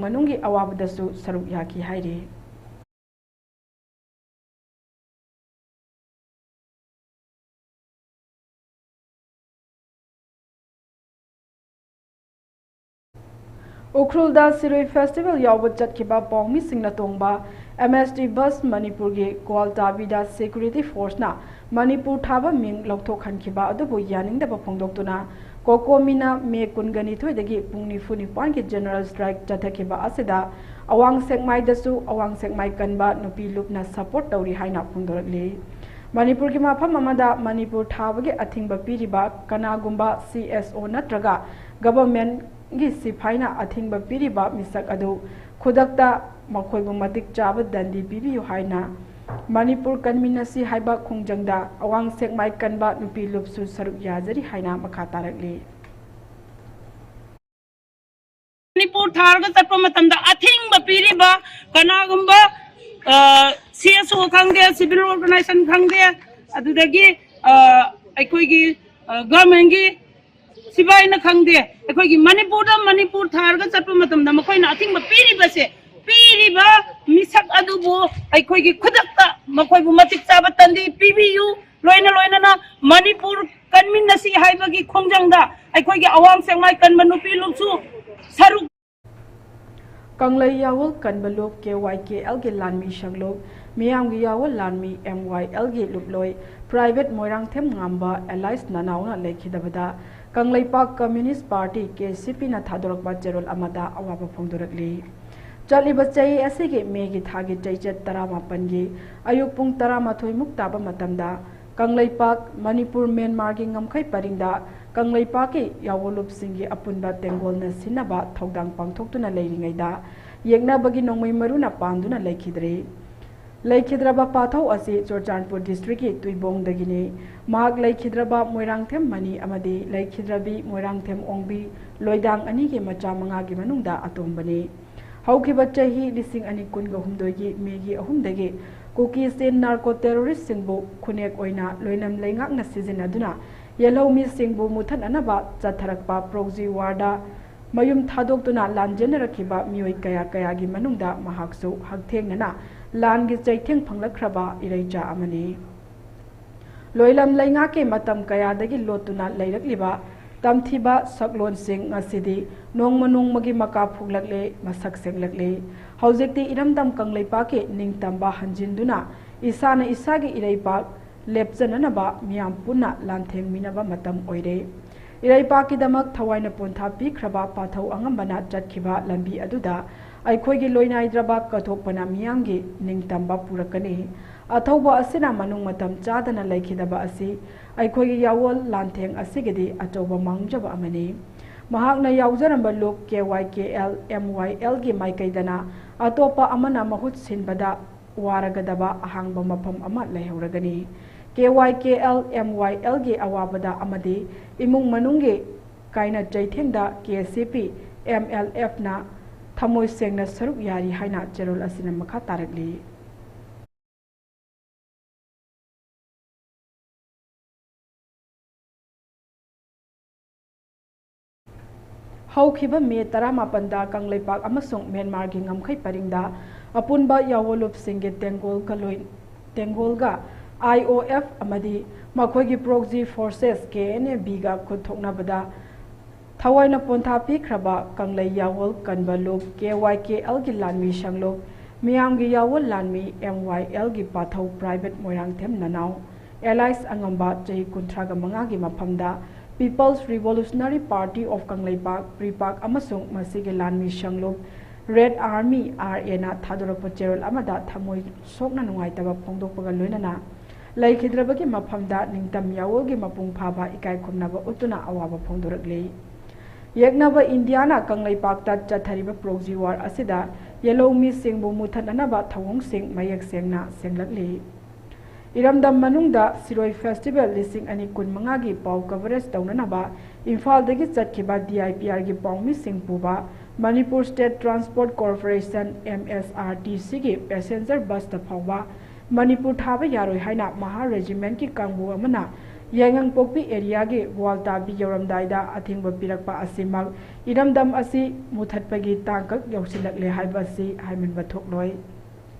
ꯃꯅꯨꯡꯒꯤ ꯑꯋꯥꯕꯗꯁꯨ ꯁꯔꯨꯛ ꯌꯥꯈꯤ ꯍꯥꯏꯔꯤ꯫ ꯎꯈ꯭ꯔꯨꯜꯗ ꯁꯤꯔꯨꯏ ꯐꯦꯁꯇꯤꯚꯦꯜ ꯌꯥꯎꯕ ꯆꯠꯈꯤꯕ ꯄꯥꯎꯃꯤꯁꯤꯡꯅ ꯇꯣꯡꯕ ꯑꯦꯝ ꯑꯦꯁ ꯇꯤ ꯕꯁ ꯃꯅꯤꯄꯨꯔꯒꯤ ꯒ꯭ꯋꯥꯜꯇꯥꯕꯤꯗ ꯁꯦꯀ꯭ꯌꯨꯔꯤꯇꯤ ꯐꯣꯔꯁꯅ ꯃꯅꯤꯄꯨꯔ ꯊꯥꯕ ꯃꯤꯡ ꯂꯧꯊꯣꯛꯍꯟꯈꯤꯕ ꯑꯗꯨꯕꯨ ꯌꯥꯅꯤꯡꯗꯕ ꯐꯣꯡꯗꯣꯛꯇꯨꯅ ꯀꯣꯀꯣꯃꯤꯅ ꯃꯦ ꯀꯨꯟꯒ ꯅꯤꯊꯣꯏꯗꯒꯤ ꯄꯨꯡ ꯅꯤꯐꯨ ꯅꯤꯄꯥꯟꯒꯤ ꯖꯦꯅꯔꯦꯜ ꯁ꯭ꯇ꯭ꯔꯥꯏꯛ ꯆꯠꯊꯈꯤꯕ ꯑꯁꯤꯗ ꯑꯋꯥꯡ ꯁꯦꯛꯃꯥꯏꯗꯁꯨ ꯑꯋꯥꯡ ꯁꯦꯛꯃꯥꯏ ꯀꯟꯕ ꯅꯨꯄꯤ ꯂꯨꯞꯅ ꯁꯄꯣꯔꯠ ꯇꯧꯔꯤ ꯍꯥꯏꯅ ꯐꯣꯡꯗꯣꯔꯛꯂꯤ꯫ ꯃꯅꯤꯄꯨꯔꯒꯤ ꯃꯐꯝ ꯑꯃꯗ ꯃꯅꯤꯄꯨꯔ ꯊꯥꯕꯒꯤ ꯑꯊꯤꯡꯕ ꯄꯤꯔꯤꯕ ꯀꯅꯥꯒꯨꯝꯕ ꯁꯤ ꯑꯦꯁ ꯑꯣ ꯅꯠꯇ꯭ꯔꯒ ꯒꯚꯔꯟꯃꯦꯟꯠꯒꯤ ꯁꯤꯐꯥꯏꯅ ꯑꯊꯤꯡꯕ ꯄꯤꯔꯤꯕ ꯃꯤꯁꯛ ꯑꯗꯨ ꯈꯨꯗꯛꯇ ꯃꯈꯣꯏꯕꯨ ꯃꯇꯤꯛ ꯆꯥꯕ ꯗꯟꯗꯤ ꯄꯤꯕꯤꯌꯨ ꯍꯥꯏꯅ ꯃꯅꯤꯄꯨꯔ ꯀꯟꯃꯤꯟꯅꯁꯤ ꯍꯥꯏꯕ ꯈꯣꯡꯖꯪꯗ ꯑꯋꯥꯡ ꯁꯦꯛꯃꯥꯏ ꯀꯟꯕ ꯅꯨꯄꯤ ꯂꯨꯞꯁꯨ ꯁꯔꯨꯛ ꯌꯥꯖꯔꯤ ꯍꯥꯏꯅ ꯃꯈꯥ ꯇꯥꯔꯛꯂꯤ꯫ ꯃꯅꯤꯄꯨꯔ ꯊꯥꯔꯒ ꯆꯠꯄ ꯃꯇꯝꯗ ꯑꯊꯤꯡꯕ ꯄꯤꯔꯤꯕ ꯀꯅꯥꯒꯨꯝꯕ ꯁꯤ ꯑꯦꯁ ꯑꯣ ꯈꯪꯗꯦ, ꯁꯤꯚꯤꯜ ꯑꯣꯔꯒꯅꯥꯏꯖꯦꯁꯟ ꯈꯪꯗꯦ, ꯑꯗꯨꯗꯒꯤ ꯑ, ꯑꯩꯈꯣꯏꯒꯤ ꯒꯚꯔꯟꯃꯦꯟꯠꯒꯤ ꯁꯤꯐꯥꯏꯅ ꯈꯪꯗꯦ, ꯑꯩꯈꯣꯏꯒꯤ ꯃꯅꯤꯄꯨꯔꯗ ꯃꯅꯤꯄꯨꯔ ꯊꯥꯔꯒ ꯆꯠꯄ ꯃꯇꯝꯗ ꯃꯈꯣꯏꯅ ꯑꯊꯤꯡꯕ ꯄꯤꯔꯤꯕꯁꯦ, ꯄꯤꯔꯤꯕ ꯃꯤꯁꯛ ꯑꯗꯨꯕꯨ ꯑꯩꯈꯣꯏꯒꯤ ꯈꯨꯗꯛꯇ ꯃꯈꯣꯏꯕꯨ ꯃꯇꯤꯛ ꯆꯥꯕ ꯇꯟꯗꯤ ꯄꯤꯕꯤꯌꯨ꯫ ꯂꯣꯏꯅ ꯂꯣꯏꯅꯅ ꯃꯅꯤꯄꯨꯔ ꯀꯟꯃꯤꯟꯅꯁꯤ ꯍꯥꯏꯕꯒꯤ ꯈꯣꯡꯖꯪꯗ ꯑꯩꯈꯣꯏꯒꯤ ꯑꯋꯥꯡ ꯁꯦꯛꯃꯥꯏ ꯀꯟꯕ ꯅꯨꯄꯤ ꯂꯨꯞꯁꯨ ꯁꯔꯨꯛ ꯀꯪꯂꯩ ꯌꯥꯋꯜ ꯀꯟꯕ ꯂꯨꯞ ꯀꯦ ꯋꯥꯏ ꯀꯦ ꯑꯦꯜꯒꯤ ꯂꯥꯟꯃꯤ ꯁꯪꯂꯨꯞ, ꯃꯤꯌꯥꯝꯒꯤ ꯌꯥꯋꯜ ꯂꯥꯟꯃꯤ ꯑꯦꯝ ꯋꯥꯏ ꯑꯦꯜꯒꯤ ꯂꯨꯞꯂꯣꯏ ꯄ꯭ꯔꯥꯏꯚꯦꯠ ꯃꯣꯏꯔꯥꯡꯊꯦꯝ ꯉꯥꯝꯕ ꯑꯦꯂꯥꯏꯁ ꯅꯅꯥꯎꯅ ꯂꯩꯈꯤꯗꯕꯗ ꯀꯪꯂꯩꯄꯥꯛ ꯀꯝꯃ꯭ꯌꯨꯅꯤꯁ ꯄꯥꯔꯇꯤ ꯀꯦ ꯁꯤ ꯄꯤꯅ ꯊꯥꯗꯣꯔꯛꯄ ꯆꯦꯔꯣꯜ ꯑꯃꯗ ꯑꯋꯥꯕ ꯐꯣꯡꯗꯣꯔꯛꯂꯤ꯫ ꯆꯠꯂꯤꯕ ꯆꯍꯤ ꯑꯁꯤꯒꯤ ꯃꯦꯒꯤ ꯊꯥꯒꯤ ꯆꯩꯆꯠ ꯇꯔꯥꯃꯥꯄꯟꯒꯤ ꯑꯌꯨꯛ ꯄꯨꯡ ꯇꯔꯥꯃꯥꯊꯣꯏ ꯃꯨꯛ ꯇꯥꯕ ꯃꯇꯝꯗ ꯀꯪꯂꯩꯄꯥꯛ, ꯃꯅꯤꯄꯨꯔ, ꯃ꯭ꯌꯥꯟꯃꯥꯔꯒꯤ ꯉꯝꯈꯩ ꯄꯔꯤꯡꯗ ꯀꯪꯂꯩꯄꯥꯛꯀꯤ ꯌꯥꯑꯣꯂꯨꯞꯁꯤꯡꯒꯤ ꯑꯄꯨꯟꯕ ꯇꯦꯡꯒꯣꯜꯅ ꯁꯤꯟꯅꯕ ꯊꯧꯗꯥꯡ ꯄꯥꯡꯊꯣꯛꯇꯨꯅ ꯂꯩꯔꯤꯉꯩꯗ ꯌꯦꯛꯅꯕꯒꯤ ꯅꯣꯡꯃꯩ ꯃꯔꯨꯅ ꯄꯥꯟꯗꯨꯅ ꯂꯩꯈꯤꯗ꯭ꯔꯦ꯫ ꯂꯩꯈꯤꯗ꯭ꯔꯕ ꯄꯥꯊꯧ ꯑꯁꯤ ꯆꯨꯔꯆꯥꯟꯄꯨꯔ ꯗꯤꯁꯇ꯭ꯔꯤꯛꯀꯤ ꯇꯨꯏꯕꯣꯡꯗꯒꯤꯅꯤ꯫ ꯃꯍꯥꯛ ꯂꯩꯈꯤꯗ꯭ꯔꯕ ꯃꯣꯏꯔꯥꯡꯊꯦꯝ ꯃꯅꯤ ꯑꯃꯗꯤ ꯂꯩꯈꯤꯗ꯭ꯔꯕꯤ ꯃꯣꯏꯔꯥꯡꯊꯦꯝ ꯑꯣꯡꯕꯤ ꯂꯣꯏꯗꯥꯡ ꯑꯅꯤꯒꯤ ꯃꯆꯥ ꯃꯉꯥꯒꯤ ꯃꯅꯨꯡꯗ ꯑꯇꯣꯝꯕꯅꯤ꯫ ꯍꯧꯈꯤꯕ ꯆꯍꯤ ꯂꯤꯁꯤꯡ ꯑꯅꯤ ꯀꯨꯟꯒ ꯍꯨꯝꯗꯣꯏꯒꯤ ꯃꯦꯒꯤ ꯑꯍꯨꯝꯗꯒꯤ ꯀꯨꯀꯤꯁꯤ ꯅꯥꯔꯀꯣ ꯇꯦꯔꯣꯔꯤꯁꯁꯤꯡꯕꯨ ꯈꯨꯠꯅꯦꯛ ꯑꯣꯏꯅ ꯂꯣꯏꯅꯝ ꯂꯩꯉꯥꯛꯅ ꯁꯤꯖꯤꯟꯅꯗꯨꯅ ꯌꯦꯜꯍꯧꯃꯤꯁꯤꯡꯕꯨ ꯃꯨꯊꯠꯅꯅꯕ ꯆꯠꯊꯔꯛꯄ ꯄ꯭ꯔꯣꯛꯁꯤ ꯋꯥꯔꯗ ꯃꯌꯨꯝ ꯊꯥꯗꯣꯛꯇꯨꯅ ꯂꯥꯟꯖꯦꯟꯅꯔꯛꯈꯤꯕ ꯃꯤꯑꯣꯏ ꯀꯌꯥ ꯀꯌꯥꯒꯤ ꯃꯅꯨꯡꯗ ꯃꯍꯥꯛꯁꯨ ꯍꯛꯊꯦꯡꯅꯅ ꯂꯥꯟꯒꯤ ꯆꯩꯊꯦꯡ ꯐꯪꯂꯛꯈ꯭ꯔꯕ ꯏꯔꯩꯆꯥ ꯑꯃꯅꯤ꯫ ꯂꯣꯏꯂꯝ ꯂꯩꯉꯥꯛꯀꯤ ꯃꯇꯝ ꯀꯌꯥꯗꯒꯤ ꯂꯣꯠꯇꯨꯅ ꯂꯩꯔꯛꯂꯤꯕ ꯇꯝꯊꯤꯕ ꯁꯛꯂꯣꯟꯁꯤꯡ ꯉꯁꯤꯗꯤ ꯅꯣꯡꯃ ꯅꯣꯡꯃꯒꯤ ꯃꯀꯥ ꯐꯨꯂꯛꯂꯦ, ꯃꯁꯛ ꯁꯦꯡꯂꯛꯂꯦ꯫ ꯍꯧꯖꯤꯛꯇꯤ ꯏꯔꯝꯗꯝ ꯀꯪꯂꯩꯄꯥꯛꯀꯤ ꯅꯤꯡꯇꯝꯕ ꯍꯟꯖꯤꯟꯗꯨꯅ ꯏꯁꯥꯅ ꯏꯁꯥꯒꯤ ꯏꯔꯩꯄꯥꯛ ꯂꯦꯞꯆꯅꯅꯕ ꯃꯤꯌꯥꯝ ꯄꯨꯟꯅ ꯂꯥꯟꯊꯦꯡꯃꯤꯟꯅꯕ ꯃꯇꯝ ꯑꯣꯏꯔꯦ꯫ ꯏꯔꯩꯄꯥꯛꯀꯤꯗꯃꯛ ꯊꯋꯥꯏꯅ ꯄꯣꯟꯊꯥ ꯄꯤꯈ꯭ꯔꯕ ꯄꯥꯊꯧ ꯑꯉꯝꯕꯅ ꯆꯠꯈꯤꯕ ꯂꯝꯕꯤ ꯑꯗꯨꯗ ꯑꯩꯈꯣꯏꯒꯤ ꯂꯣꯏꯅꯥꯏꯗ꯭ꯔꯕ ꯀꯠꯊꯣꯛꯄꯅ ꯃꯤꯌꯥꯝꯒꯤ ꯅꯤꯡꯇꯝꯕ ꯄꯨꯔꯛꯀꯅꯤ꯫ ꯑꯊꯧꯕ ꯑꯁꯤꯅ ꯃꯅꯨꯡ ꯃꯇꯝ ꯆꯥꯗꯅ ꯂꯩꯈꯤꯗꯕ ꯑꯁꯤ ꯑꯩꯈꯣꯏꯒꯤ ꯌꯥꯋꯣꯜ ꯂꯥꯟꯊꯦꯡ ꯑꯁꯤꯒꯤꯗꯤ ꯑꯆꯧꯕ ꯃꯥꯡꯖꯕ ꯑꯃꯅꯤ꯫ ꯃꯍꯥꯛꯅ ꯌꯥꯎꯖꯔꯝꯕ ꯂꯨꯞ ꯀꯦ ꯋꯥꯏ ꯀꯦ ꯑꯦꯜ ꯑꯦꯝ ꯋꯥꯏ ꯑꯦꯜꯒꯤ ꯃꯥꯏꯀꯩꯗꯅ ꯑꯇꯣꯞꯄ ꯑꯃꯅ ꯃꯍꯨꯠ ꯁꯤꯟꯕꯗ ꯋꯥꯔꯒꯗꯕ ꯑꯍꯥꯡꯕ ꯃꯐꯝ ꯑꯃ ꯂꯩꯍꯧꯔꯒꯅꯤ꯫ ꯀꯦ ꯋꯥꯏ ꯀꯦ ꯑꯦꯜ ꯑꯦꯝ ꯋꯥꯏ ꯑꯦꯜꯒꯤ ꯑꯋꯥꯕꯗ ꯑꯃꯗꯤ ꯏꯃꯨꯡ ꯃꯅꯨꯡꯒꯤ ꯀꯥꯏꯅ ꯆꯩꯊꯦꯡꯗ K C P M L ꯑꯦꯐꯅ ꯊꯃꯣꯏ ꯁꯦꯡꯅ ꯁꯔꯨꯛ ꯌꯥꯔꯤ ꯍꯥꯏꯅ ꯆꯦꯔꯣꯜ ꯑꯁꯤꯅ ꯃꯈꯥ ꯇꯥꯔꯛꯂꯤ꯫ ꯍꯧꯈꯤꯕ ꯃꯦ ꯇꯔꯥꯃꯥꯄꯟꯗ ꯀꯪꯂꯩꯄꯥꯛ ꯑꯃꯁꯨꯡ ꯃ꯭ꯌꯥꯟꯃꯥꯔꯒꯤ ꯉꯝꯈꯩ ꯄꯔꯤꯡꯗ ꯑꯄꯨꯟꯕ ꯌꯥꯑꯣꯟꯂꯨꯞꯁꯤꯡꯒꯤ ꯇꯦꯡꯒꯣꯜꯒ ꯂꯣꯏ-, ꯇꯦꯡꯒꯣꯜꯒ ꯑꯥꯏ ꯑꯣ ꯑꯦꯐ ꯑꯃꯗꯤ ꯃꯈꯣꯏꯒꯤ ꯄ꯭ꯔꯣꯛꯁꯤ forces K N A big ꯈꯨꯠ ꯊꯣꯛꯅꯕꯗ ꯊꯋꯥꯏꯅ ꯄꯣꯟꯊꯥ ꯄꯤꯈ꯭ꯔꯕ ꯀꯪꯂꯩ ꯌꯥꯋꯣꯜ ꯀꯟꯕ ꯂꯨꯞ ꯀꯦ ꯋꯥꯏ ꯀꯦ ꯑꯦꯜꯒꯤ ꯂꯥꯟꯃꯤ ꯁꯪꯂꯨꯞ, ꯃꯤꯌꯥꯝꯒꯤ ꯌꯥꯋꯣꯜ ꯂꯥꯟꯃꯤ ꯑꯦꯝ ꯋꯥꯏ ꯑꯦꯜꯒꯤ ꯄꯥꯊꯧ ꯄ꯭ꯔꯥꯏꯚꯦꯠ ꯃꯣꯏꯔꯥꯡꯊꯦꯝ ꯅꯅꯥꯎ ꯑꯦꯂꯥꯏꯁ ꯑꯉꯝꯕ ꯆꯍꯤ ꯀꯨꯟꯊ꯭ꯔꯥꯒ ꯃꯉꯥꯒꯤ ꯃꯐꯝꯗ People's Revolutionary Party of Kangleipak, ꯄ꯭ꯔꯤꯄꯥꯛ ꯑꯃꯁꯨꯡ ꯃꯁꯤꯒꯤ ꯂꯥꯟꯃꯤ ꯁꯪꯂꯨꯞ ꯔꯦꯗ ꯑꯥꯔꯃꯤ, ꯑꯥꯔ ꯑꯦꯅ ꯊꯥꯗꯣꯔꯛꯄ ꯆꯦꯔꯣꯜ ꯑꯃꯗ ꯊꯃꯣꯏ ꯁꯣꯛꯅ ꯅꯨꯡꯉꯥꯏꯇꯕ ꯐꯣꯡꯗꯣꯛꯄꯒ ꯂꯣꯏꯅꯅ ꯂꯩꯈꯤꯗ꯭ꯔꯕꯒꯤ ꯃꯐꯝꯗ ꯅꯤꯡꯇꯝ ꯌꯥꯋꯣꯜꯒꯤ ꯃꯄꯨꯡ ꯐꯥꯕ ꯏꯀꯥꯏ ꯈꯨꯝꯅꯕ ꯎꯠꯇꯨꯅ ꯑꯋꯥꯕ ꯐꯣꯡꯗꯣꯔꯛꯂꯤ꯫ ꯌꯦꯛꯅꯕ ꯏꯟꯗꯤꯌꯥꯅ ꯀꯪꯂꯩꯄꯥꯛꯇ ꯆꯠꯊꯔꯤꯕ ꯄ꯭ꯔꯣꯛꯁꯤ ꯋꯥꯔ ꯑꯁꯤꯗ ꯌꯦꯜꯍꯧ ꯃꯤꯁꯤꯡꯕꯨ ꯃꯨꯊꯠꯅꯅꯕ ꯊꯧꯑꯣꯡꯁꯤꯡ ꯃꯌꯦꯛ ꯁꯦꯡꯅ ꯁꯦꯡꯂꯛꯂꯤ꯫ ꯏꯔꯝꯗꯝ ꯃꯅꯨꯡꯗ ꯁꯤꯔꯣꯏ ꯐꯦꯁꯇꯤꯚꯦꯜ ꯂꯤꯁꯤꯡ ꯑꯅꯤ ꯀꯨꯟꯃꯉꯥꯒꯤ ꯄꯥꯎ ꯀꯚꯔꯦꯖ ꯇꯧꯅꯅꯕ ꯏꯝꯐꯥꯜꯗꯒꯤ ꯆꯠꯈꯤꯕ ꯗꯤ ꯑꯥꯏ ꯄꯤ ꯑꯥꯔꯒꯤ ꯄꯥꯎꯃꯤꯁꯤꯡ ꯄꯨꯕ Manipur state transport corporation, M S R T ꯁꯤꯒꯤ ꯄꯦꯁꯦꯟꯖꯔ ꯕꯁꯇ ꯐꯥꯎꯕ ꯃꯅꯤꯄꯨꯔ ꯊꯥꯕ ꯌꯥꯔꯣꯏ ꯍꯥꯏꯅ ꯃꯍꯥ ꯔꯦꯖꯤꯃꯦꯟꯠꯀꯤ ꯀꯥꯡꯕꯨ ꯑꯃꯅ ꯌꯥꯏꯉꯪꯄꯣꯛꯄꯤ ꯑꯦꯔꯤꯌꯥꯒꯤ ꯋꯥꯜ ꯇꯥꯕꯤ ꯌꯧꯔꯝꯗꯥꯏꯗ ꯑꯊꯤꯡꯕ ꯄꯤꯔꯛꯄ ꯑꯁꯤꯃꯛ ꯏꯔꯝꯗꯝ ꯑꯁꯤ ꯃꯨꯊꯠꯄꯒꯤ ꯇꯥꯡꯀꯛ ꯌꯧꯁꯤꯜꯂꯛꯂꯦ ꯍꯥꯏꯕ ꯑꯁꯤ ꯍꯥꯏꯃꯟꯕ ꯊꯣꯛꯂꯣꯏ꯫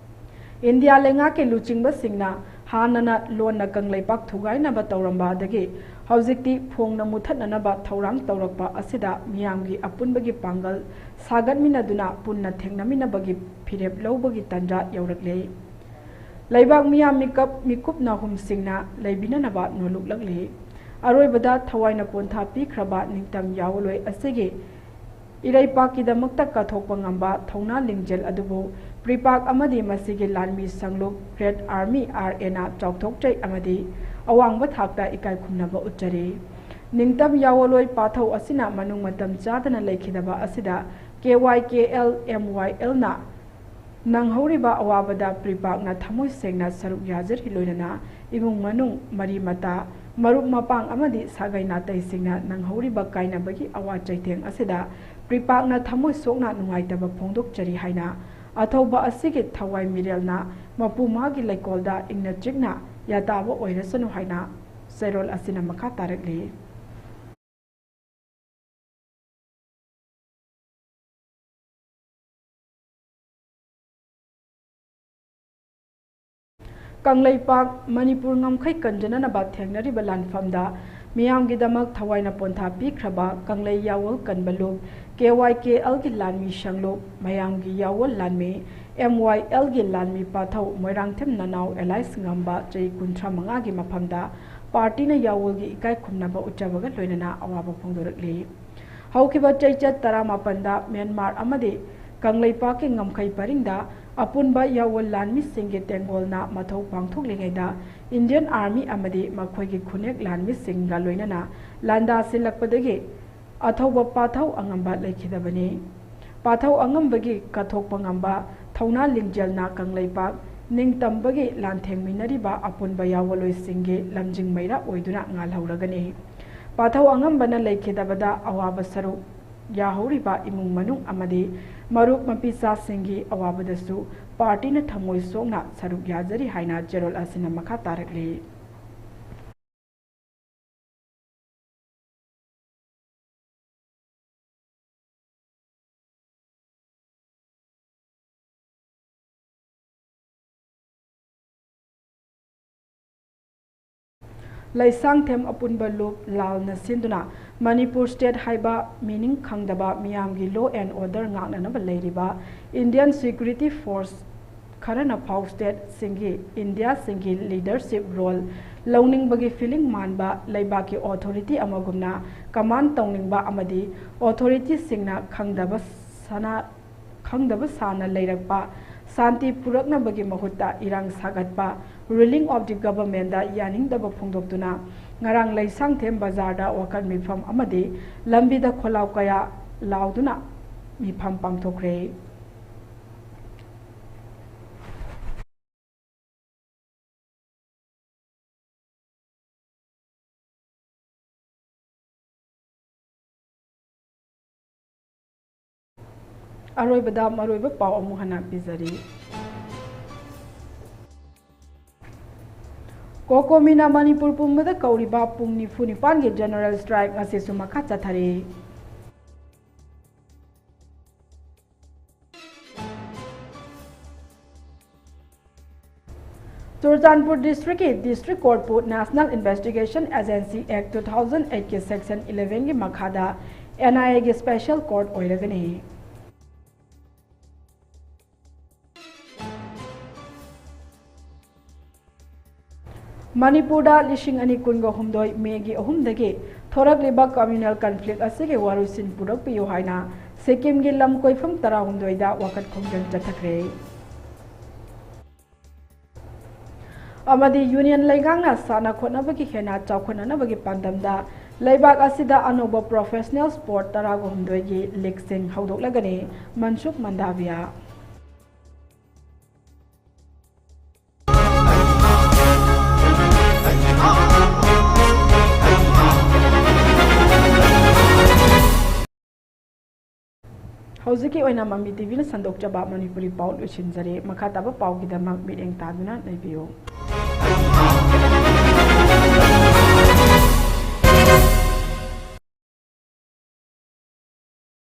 ꯏꯟꯗꯤꯌꯥ ꯂꯩꯉꯥꯛꯀꯤ ꯂꯨꯆꯤꯡꯕꯁꯤꯡꯅ ꯍꯥꯟꯅꯅ ꯂꯣꯟꯅ ꯀꯪꯂꯩꯄꯥꯛ ꯊꯨꯒꯥꯏꯅꯕ ꯇꯧꯔꯝꯕ ꯑꯗꯒꯤ ꯍꯧꯖꯤꯛꯇꯤ ꯐꯣꯡꯅ ꯃꯨꯊꯠꯅꯅꯕ ꯊꯧꯔꯥꯡ ꯇꯧꯔꯛꯄ ꯑꯁꯤꯗ ꯃꯤꯌꯥꯝꯒꯤ ꯑꯄꯨꯟꯕꯒꯤ ꯄꯥꯡꯒꯜ ꯁꯥꯒꯠꯃꯤꯟꯅꯗꯨꯅ ꯄꯨꯟꯅ ꯊꯦꯡꯅꯃꯤꯟꯅꯕꯒꯤ ꯐꯤꯔꯦꯞ ꯂꯧꯕꯒꯤ ꯇꯥꯟꯖꯥ ꯌꯧꯔꯛꯂꯦ꯫ ꯂꯩꯕꯥꯛ ꯃꯤꯌꯥꯝ ꯃꯤꯀꯞ ꯃꯤꯀꯨꯞ ꯅꯥꯍꯨꯝꯁꯤꯡꯅ ꯂꯩꯕꯤꯅꯅꯕ ꯅꯣꯜꯂꯨꯛꯂꯛꯂꯤ꯫ ꯑꯔꯣꯏꯕꯗ ꯊꯋꯥꯏꯅ ꯄꯣꯟꯊꯥ ꯄꯤꯈ꯭ꯔꯕ ꯅꯤꯡꯇꯝ ꯌꯥꯑꯣꯂꯣꯏ ꯑꯁꯤꯒꯤ ꯏꯔꯩꯄꯥꯛꯀꯤꯗꯃꯛꯇ ꯀꯠꯊꯣꯛꯄ ꯉꯝꯕ ꯊꯧꯅꯥ ꯂꯤꯡꯖꯦꯜ ꯑꯗꯨꯕꯨ ꯄ꯭ꯔꯤꯄꯥꯛ ꯑꯃꯗꯤ ꯃꯁꯤꯒꯤ ꯂꯥꯟꯃꯤ ꯁꯪꯂꯨꯞ ꯔꯦꯗ ꯑꯥꯔꯃꯤ, ꯑꯥꯔ ꯑꯦꯅ ꯆꯥꯎꯊꯣꯛꯆꯩ ꯑꯃꯗꯤ ꯑꯋꯥꯡꯕ ꯊꯥꯛꯇ ꯏꯀꯥꯏ ꯈꯨꯝꯅꯕ ꯎꯠꯆꯔꯤ꯫ ꯅꯤꯡꯇꯝ ꯌꯥꯑꯣꯂꯣꯏ ꯄꯥꯊꯧ ꯑꯁꯤꯅ ꯃꯅꯨꯡ ꯃꯇꯝ ꯆꯥꯗꯅ ꯂꯩꯈꯤꯗꯕ ꯑꯁꯤꯗ ꯀꯦ ꯋꯥꯏ ꯀꯦ ꯑꯦꯜ ꯑꯦꯝ ꯋꯥꯏ ꯑꯦꯜꯅ ꯅꯪꯍꯧꯔꯤꯕ ꯑꯋꯥꯕꯗ ꯄ꯭ꯔꯤꯄꯥꯛꯅ ꯊꯃꯣꯏ ꯁꯦꯡꯅ ꯁꯔꯨꯛ ꯌꯥꯖꯔꯤ, ꯂꯣꯏꯅꯅ ꯏꯃꯨꯡ ꯃꯅꯨꯡ, ꯃꯔꯤ ꯃꯇꯥ, ꯃꯔꯨꯞ ꯃꯄꯥꯡ ꯑꯃꯗꯤ ꯁꯥꯒꯩ ꯅꯥꯇꯩꯁꯤꯡꯅ ꯅꯪꯍꯧꯔꯤꯕ ꯀꯥꯏꯅꯕꯒꯤ ꯑꯋꯥ ꯆꯩꯊꯦꯡ ꯑꯁꯤꯗ ꯄ꯭ꯔꯤꯄꯥꯛꯅ ꯊꯃꯣꯏ ꯁꯣꯛꯅ ꯅꯨꯡꯉꯥꯏꯇꯕ ꯐꯣꯡꯗꯣꯛꯆꯔꯤ ꯍꯥꯏꯅ ꯑꯊꯧꯕ ꯑꯁꯤꯒꯤ ꯊꯋꯥꯏ ꯃꯤꯔꯦꯜꯅ ꯃꯄꯨ ꯃꯥꯒꯤ ꯂꯩꯀꯣꯜꯗ ꯏꯪꯅ ꯆꯤꯛꯅ ꯌꯥꯇꯥꯕ ꯑꯣꯏꯔꯁꯅꯨ ꯍꯥꯏꯅ ꯆꯦꯔꯣꯜ ꯑꯁꯤꯅ ꯃꯈꯥ ꯇꯥꯔꯛꯂꯤ꯫ ꯀꯪꯂꯩꯄꯥꯛ, ꯃꯅꯤꯄꯨꯔ ꯉꯝꯈꯩ ꯀꯟꯖꯅꯅꯕ ꯊꯦꯡꯅꯔꯤꯕ ꯂꯥꯟꯐꯝꯗ ꯃꯤꯌꯥꯝꯒꯤꯗꯃꯛ ꯊꯋꯥꯏꯅ ꯄꯣꯟꯊꯥ ꯄꯤꯈ꯭ꯔꯕ ꯀꯪꯂꯩ ꯌꯥꯋꯣꯜ ꯀꯟꯕ ꯂꯨꯞ, ꯀꯦ ꯋꯥꯏ ꯀꯦ ꯑꯦꯜꯒꯤ ꯂꯥꯟꯃꯤ ꯁꯪꯂꯨꯞ, ꯃꯌꯥꯝꯒꯤ ꯌꯥꯋꯣꯜ ꯂꯥꯟꯃꯤ, ꯑꯦꯝ ꯋꯥꯏ ꯑꯦꯜꯒꯤ ꯂꯥꯟꯃꯤ ꯄꯥꯊꯧ ꯃꯣꯏꯔꯥꯡꯊꯦꯝ ꯅꯅꯥꯎ ꯑꯦꯂꯥꯏꯁ ꯉꯝꯕ ꯆꯍꯤ ꯀꯨꯟꯊ꯭ꯔꯥ ꯃꯉꯥꯒꯤ ꯃꯐꯝꯗ ꯄꯥꯔꯇꯤꯅ ꯌꯥꯋꯣꯜꯒꯤ ꯏꯀꯥꯏ ꯈꯨꯝꯅꯕ ꯎꯠꯆꯕꯒ ꯂꯣꯏꯅꯅ ꯑꯋꯥꯕ ꯐꯣꯡꯗꯣꯔꯛꯂꯤ꯫ ꯍꯧꯈꯤꯕ ꯆꯩꯆꯠ ꯇꯔꯥꯃꯥꯄꯟꯗ ꯃ꯭ꯌꯥꯟꯃꯥꯔ ꯑꯃꯗꯤ ꯀꯪꯂꯩꯄꯥꯛꯀꯤ ꯉꯝꯈꯩ ꯄꯔꯤꯡꯗ ꯑꯄꯨꯟꯕ ꯌꯥꯋꯣꯜ ꯂꯥꯟꯃꯤꯁꯤꯡꯒꯤ ꯇꯦꯡꯒꯣꯜꯅ ꯃꯊꯧ ꯄꯥꯡꯊꯣꯛꯂꯤꯉꯩꯗ ꯏꯟꯗꯤꯌꯟ ꯑꯥꯔꯃꯤ ꯑꯃꯗꯤ ꯃꯈꯣꯏꯒꯤ ꯈꯨꯅꯦꯛ ꯂꯥꯟꯃꯤꯁꯤꯡꯒ ꯂꯣꯏꯅꯅ ꯂꯥꯟꯗꯥ ꯁꯤꯜꯂꯛꯄꯗꯒꯤ ꯑꯊꯧꯕ ꯄꯥꯊꯧ ꯑꯉꯝꯕ ꯂꯩꯈꯤꯗꯕꯅꯤ꯫ ꯄꯥꯊꯧ ꯑꯉꯝꯕꯒꯤ ꯀꯠꯊꯣꯛꯄ ꯉꯝꯕ ꯊꯧꯅꯥ ꯂꯤꯡꯖꯦꯜꯅ ꯀꯪꯂꯩꯄꯥꯛ ꯅꯤꯡꯇꯝꯕꯒꯤ ꯂꯥꯟꯊꯦꯡꯃꯤꯟꯅꯔꯤꯕ ꯑꯄꯨꯟꯕ ꯌꯥꯋꯣꯜꯂꯣꯏꯁꯤꯡꯒꯤ ꯂꯝꯖꯤꯡ ꯃꯩꯔꯥ ꯑꯣꯏꯗꯨꯅ ꯉꯥꯜꯍꯧꯔꯒꯅꯤ꯫ ꯄꯥꯊꯧ ꯑꯉꯝꯕꯅ ꯂꯩꯈꯤꯗꯕꯗ ꯑꯋꯥꯕ ꯁꯔꯨꯛ ꯌꯥꯍꯧꯔꯤꯕ ꯏꯃꯨꯡ ꯃꯅꯨꯡ ꯑꯃꯗꯤ ꯃꯔꯨꯞ ꯃꯄꯤꯆꯥꯁꯤꯡꯒꯤ ꯑꯋꯥꯕꯗꯁꯨ ꯄꯥꯔꯇꯤꯅ ꯊꯃꯣꯏ ꯁꯣꯛꯅ ꯁꯔꯨꯛ ꯌꯥꯖꯔꯤ ꯍꯥꯏꯅ ꯆꯦꯔꯣꯜ ꯑꯁꯤꯅ ꯃꯈꯥ ꯇꯥꯔꯛꯂꯤ꯫ ꯂꯩꯁꯥꯡꯊꯦꯝ ꯑꯄꯨꯟꯕ ꯂꯨꯞ ꯂꯥꯜꯅ ꯁꯤꯟꯗꯨꯅ ꯃꯅꯤꯄꯨꯔ state ꯍꯥꯏꯕ meaning ꯈꯪꯗꯕ ꯃꯤꯌꯥꯝꯒꯤ law and order ꯉꯥꯛꯅꯅꯕ ꯂꯩꯔꯤꯕ Indian Security Force ꯈꯔꯅ ꯐꯥꯎ state ꯁꯤꯡꯒꯤ India ꯁꯤꯡꯒꯤ leadership role ꯂꯧꯅꯤꯡꯕꯒꯤ feeling ꯃꯥꯟꯕ ꯂꯩꯕꯥꯛꯀꯤ authority ꯑꯃꯒꯨꯝꯅ command ꯇꯧꯅꯤꯡꯕ ꯑꯃꯗꯤ authority ꯁꯤꯡꯅ ꯈꯪꯗꯕ ꯁꯅꯥ ꯈꯪꯗꯕ ꯁꯥꯅ ꯂꯩꯔꯛꯄ ꯁꯥꯟꯇꯤ ꯄꯨꯔꯛꯅꯕꯒꯤ ꯃꯍꯨꯠꯇ ꯏꯔꯥꯡ ꯁꯥꯒꯠꯄ ruling of the government ꯗ ꯌꯥꯅꯤꯡꯗꯕ ꯐꯣꯡꯗꯣꯛꯇꯨꯅ ꯉꯔꯥꯡ ꯂꯩꯁꯥꯡꯊꯦꯝ ꯕꯖꯥꯔꯗ ꯋꯥꯀꯠ ꯃꯤꯐꯝ ꯑꯃꯗꯤ ꯂꯝꯕꯤꯗ ꯈꯣꯜꯂꯥꯎ ꯀꯌꯥ ꯂꯥꯎꯗꯨꯅ ꯃꯤꯐꯝ ꯄꯥꯡꯊꯣꯛꯈ꯭ꯔꯦ꯫ ꯑꯔꯣꯏꯕꯗ ꯃꯔꯨꯑꯣꯏꯕ ꯄꯥꯎ ꯑꯃꯨꯛ ꯍꯟꯅ ꯄꯤꯖꯔꯤ꯫ ꯀꯣꯀꯣꯃꯤꯅ ꯃꯅꯤꯄꯨꯔ ꯄꯨꯝꯕꯗ ꯀꯧꯔꯤꯕ ꯄꯨꯡ ꯅꯤꯐꯨ ꯅꯤꯄꯥꯟꯒꯤ general strike ꯉꯁꯤꯁꯨ ꯃꯈꯥ ꯆꯠꯊꯔꯤ꯫ ꯆꯨꯔꯆꯥꯟꯄꯨꯔ district ꯀꯤ district court ꯄꯨ National Investigation Agency Act two thousand eight ꯀꯤ section eleven ꯒꯤ ꯃꯈꯥꯗ N I A ꯒꯤ special court ꯑꯣꯏꯔꯒꯅꯤ꯫ ꯃꯅꯤꯄꯨꯔꯗ ꯂꯤꯁꯤꯡ ꯑꯅꯤ ꯀꯨꯟꯒ ꯍꯨꯝꯗꯣꯏ May ꯒꯤ ꯑꯍꯨꯝꯗꯒꯤ ꯊꯣꯔꯛꯂꯤꯕ communal conflict ꯑꯁꯤꯒꯤ ꯋꯥꯔꯣꯏꯁꯤꯟ ꯄꯨꯔꯛꯄꯤꯌꯨ ꯍꯥꯏꯅ ꯁꯤꯛꯀꯤꯝꯒꯤ ꯂꯝ ꯀꯣꯏꯐꯝ ꯇꯔꯥꯍꯨꯝꯗꯣꯏꯗ ꯋꯥꯀꯠ ꯈꯣꯡꯖꯪ ꯆꯠꯊꯈ꯭ꯔꯦ꯫ ꯑꯃꯗꯤ union ꯂꯩꯉꯥꯛꯅ ꯁꯥꯟꯅ ꯈꯣꯠꯅꯕꯒꯤ ꯍꯦꯟꯅ ꯆꯥꯎꯈꯠꯅꯅꯕꯒꯤ ꯄꯥꯟꯗꯝꯗ ꯂꯩꯕꯥꯛ ꯑꯁꯤꯗ ꯑꯅꯧꯕ professional sport ꯇꯔꯥꯒ ꯍꯨꯝꯗꯣꯏꯒꯤ league ꯁꯤꯡ ꯍꯧꯗꯣꯛꯂꯒꯅꯤ꯫ ꯃꯟꯁꯨꯈ ꯃꯟꯗꯥꯚꯤꯌꯥ꯫ ꯍꯧꯖꯤꯛꯀꯤ ꯑꯣꯏꯅ ꯃꯃꯤ ꯇꯤꯚꯤꯅ ꯁꯟꯗꯣꯛꯆꯕ ꯃꯅꯤꯄꯨꯔꯤ ꯄꯥꯎ ꯂꯣꯏꯁꯤꯟꯖꯔꯦ꯫ ꯃꯈꯥ ꯇꯥꯕ ꯄꯥꯎꯒꯤꯗꯃꯛ ꯃꯤꯠꯌꯦꯡ ꯇꯥꯗꯨꯅ ꯂꯩꯕꯤꯌꯨ꯫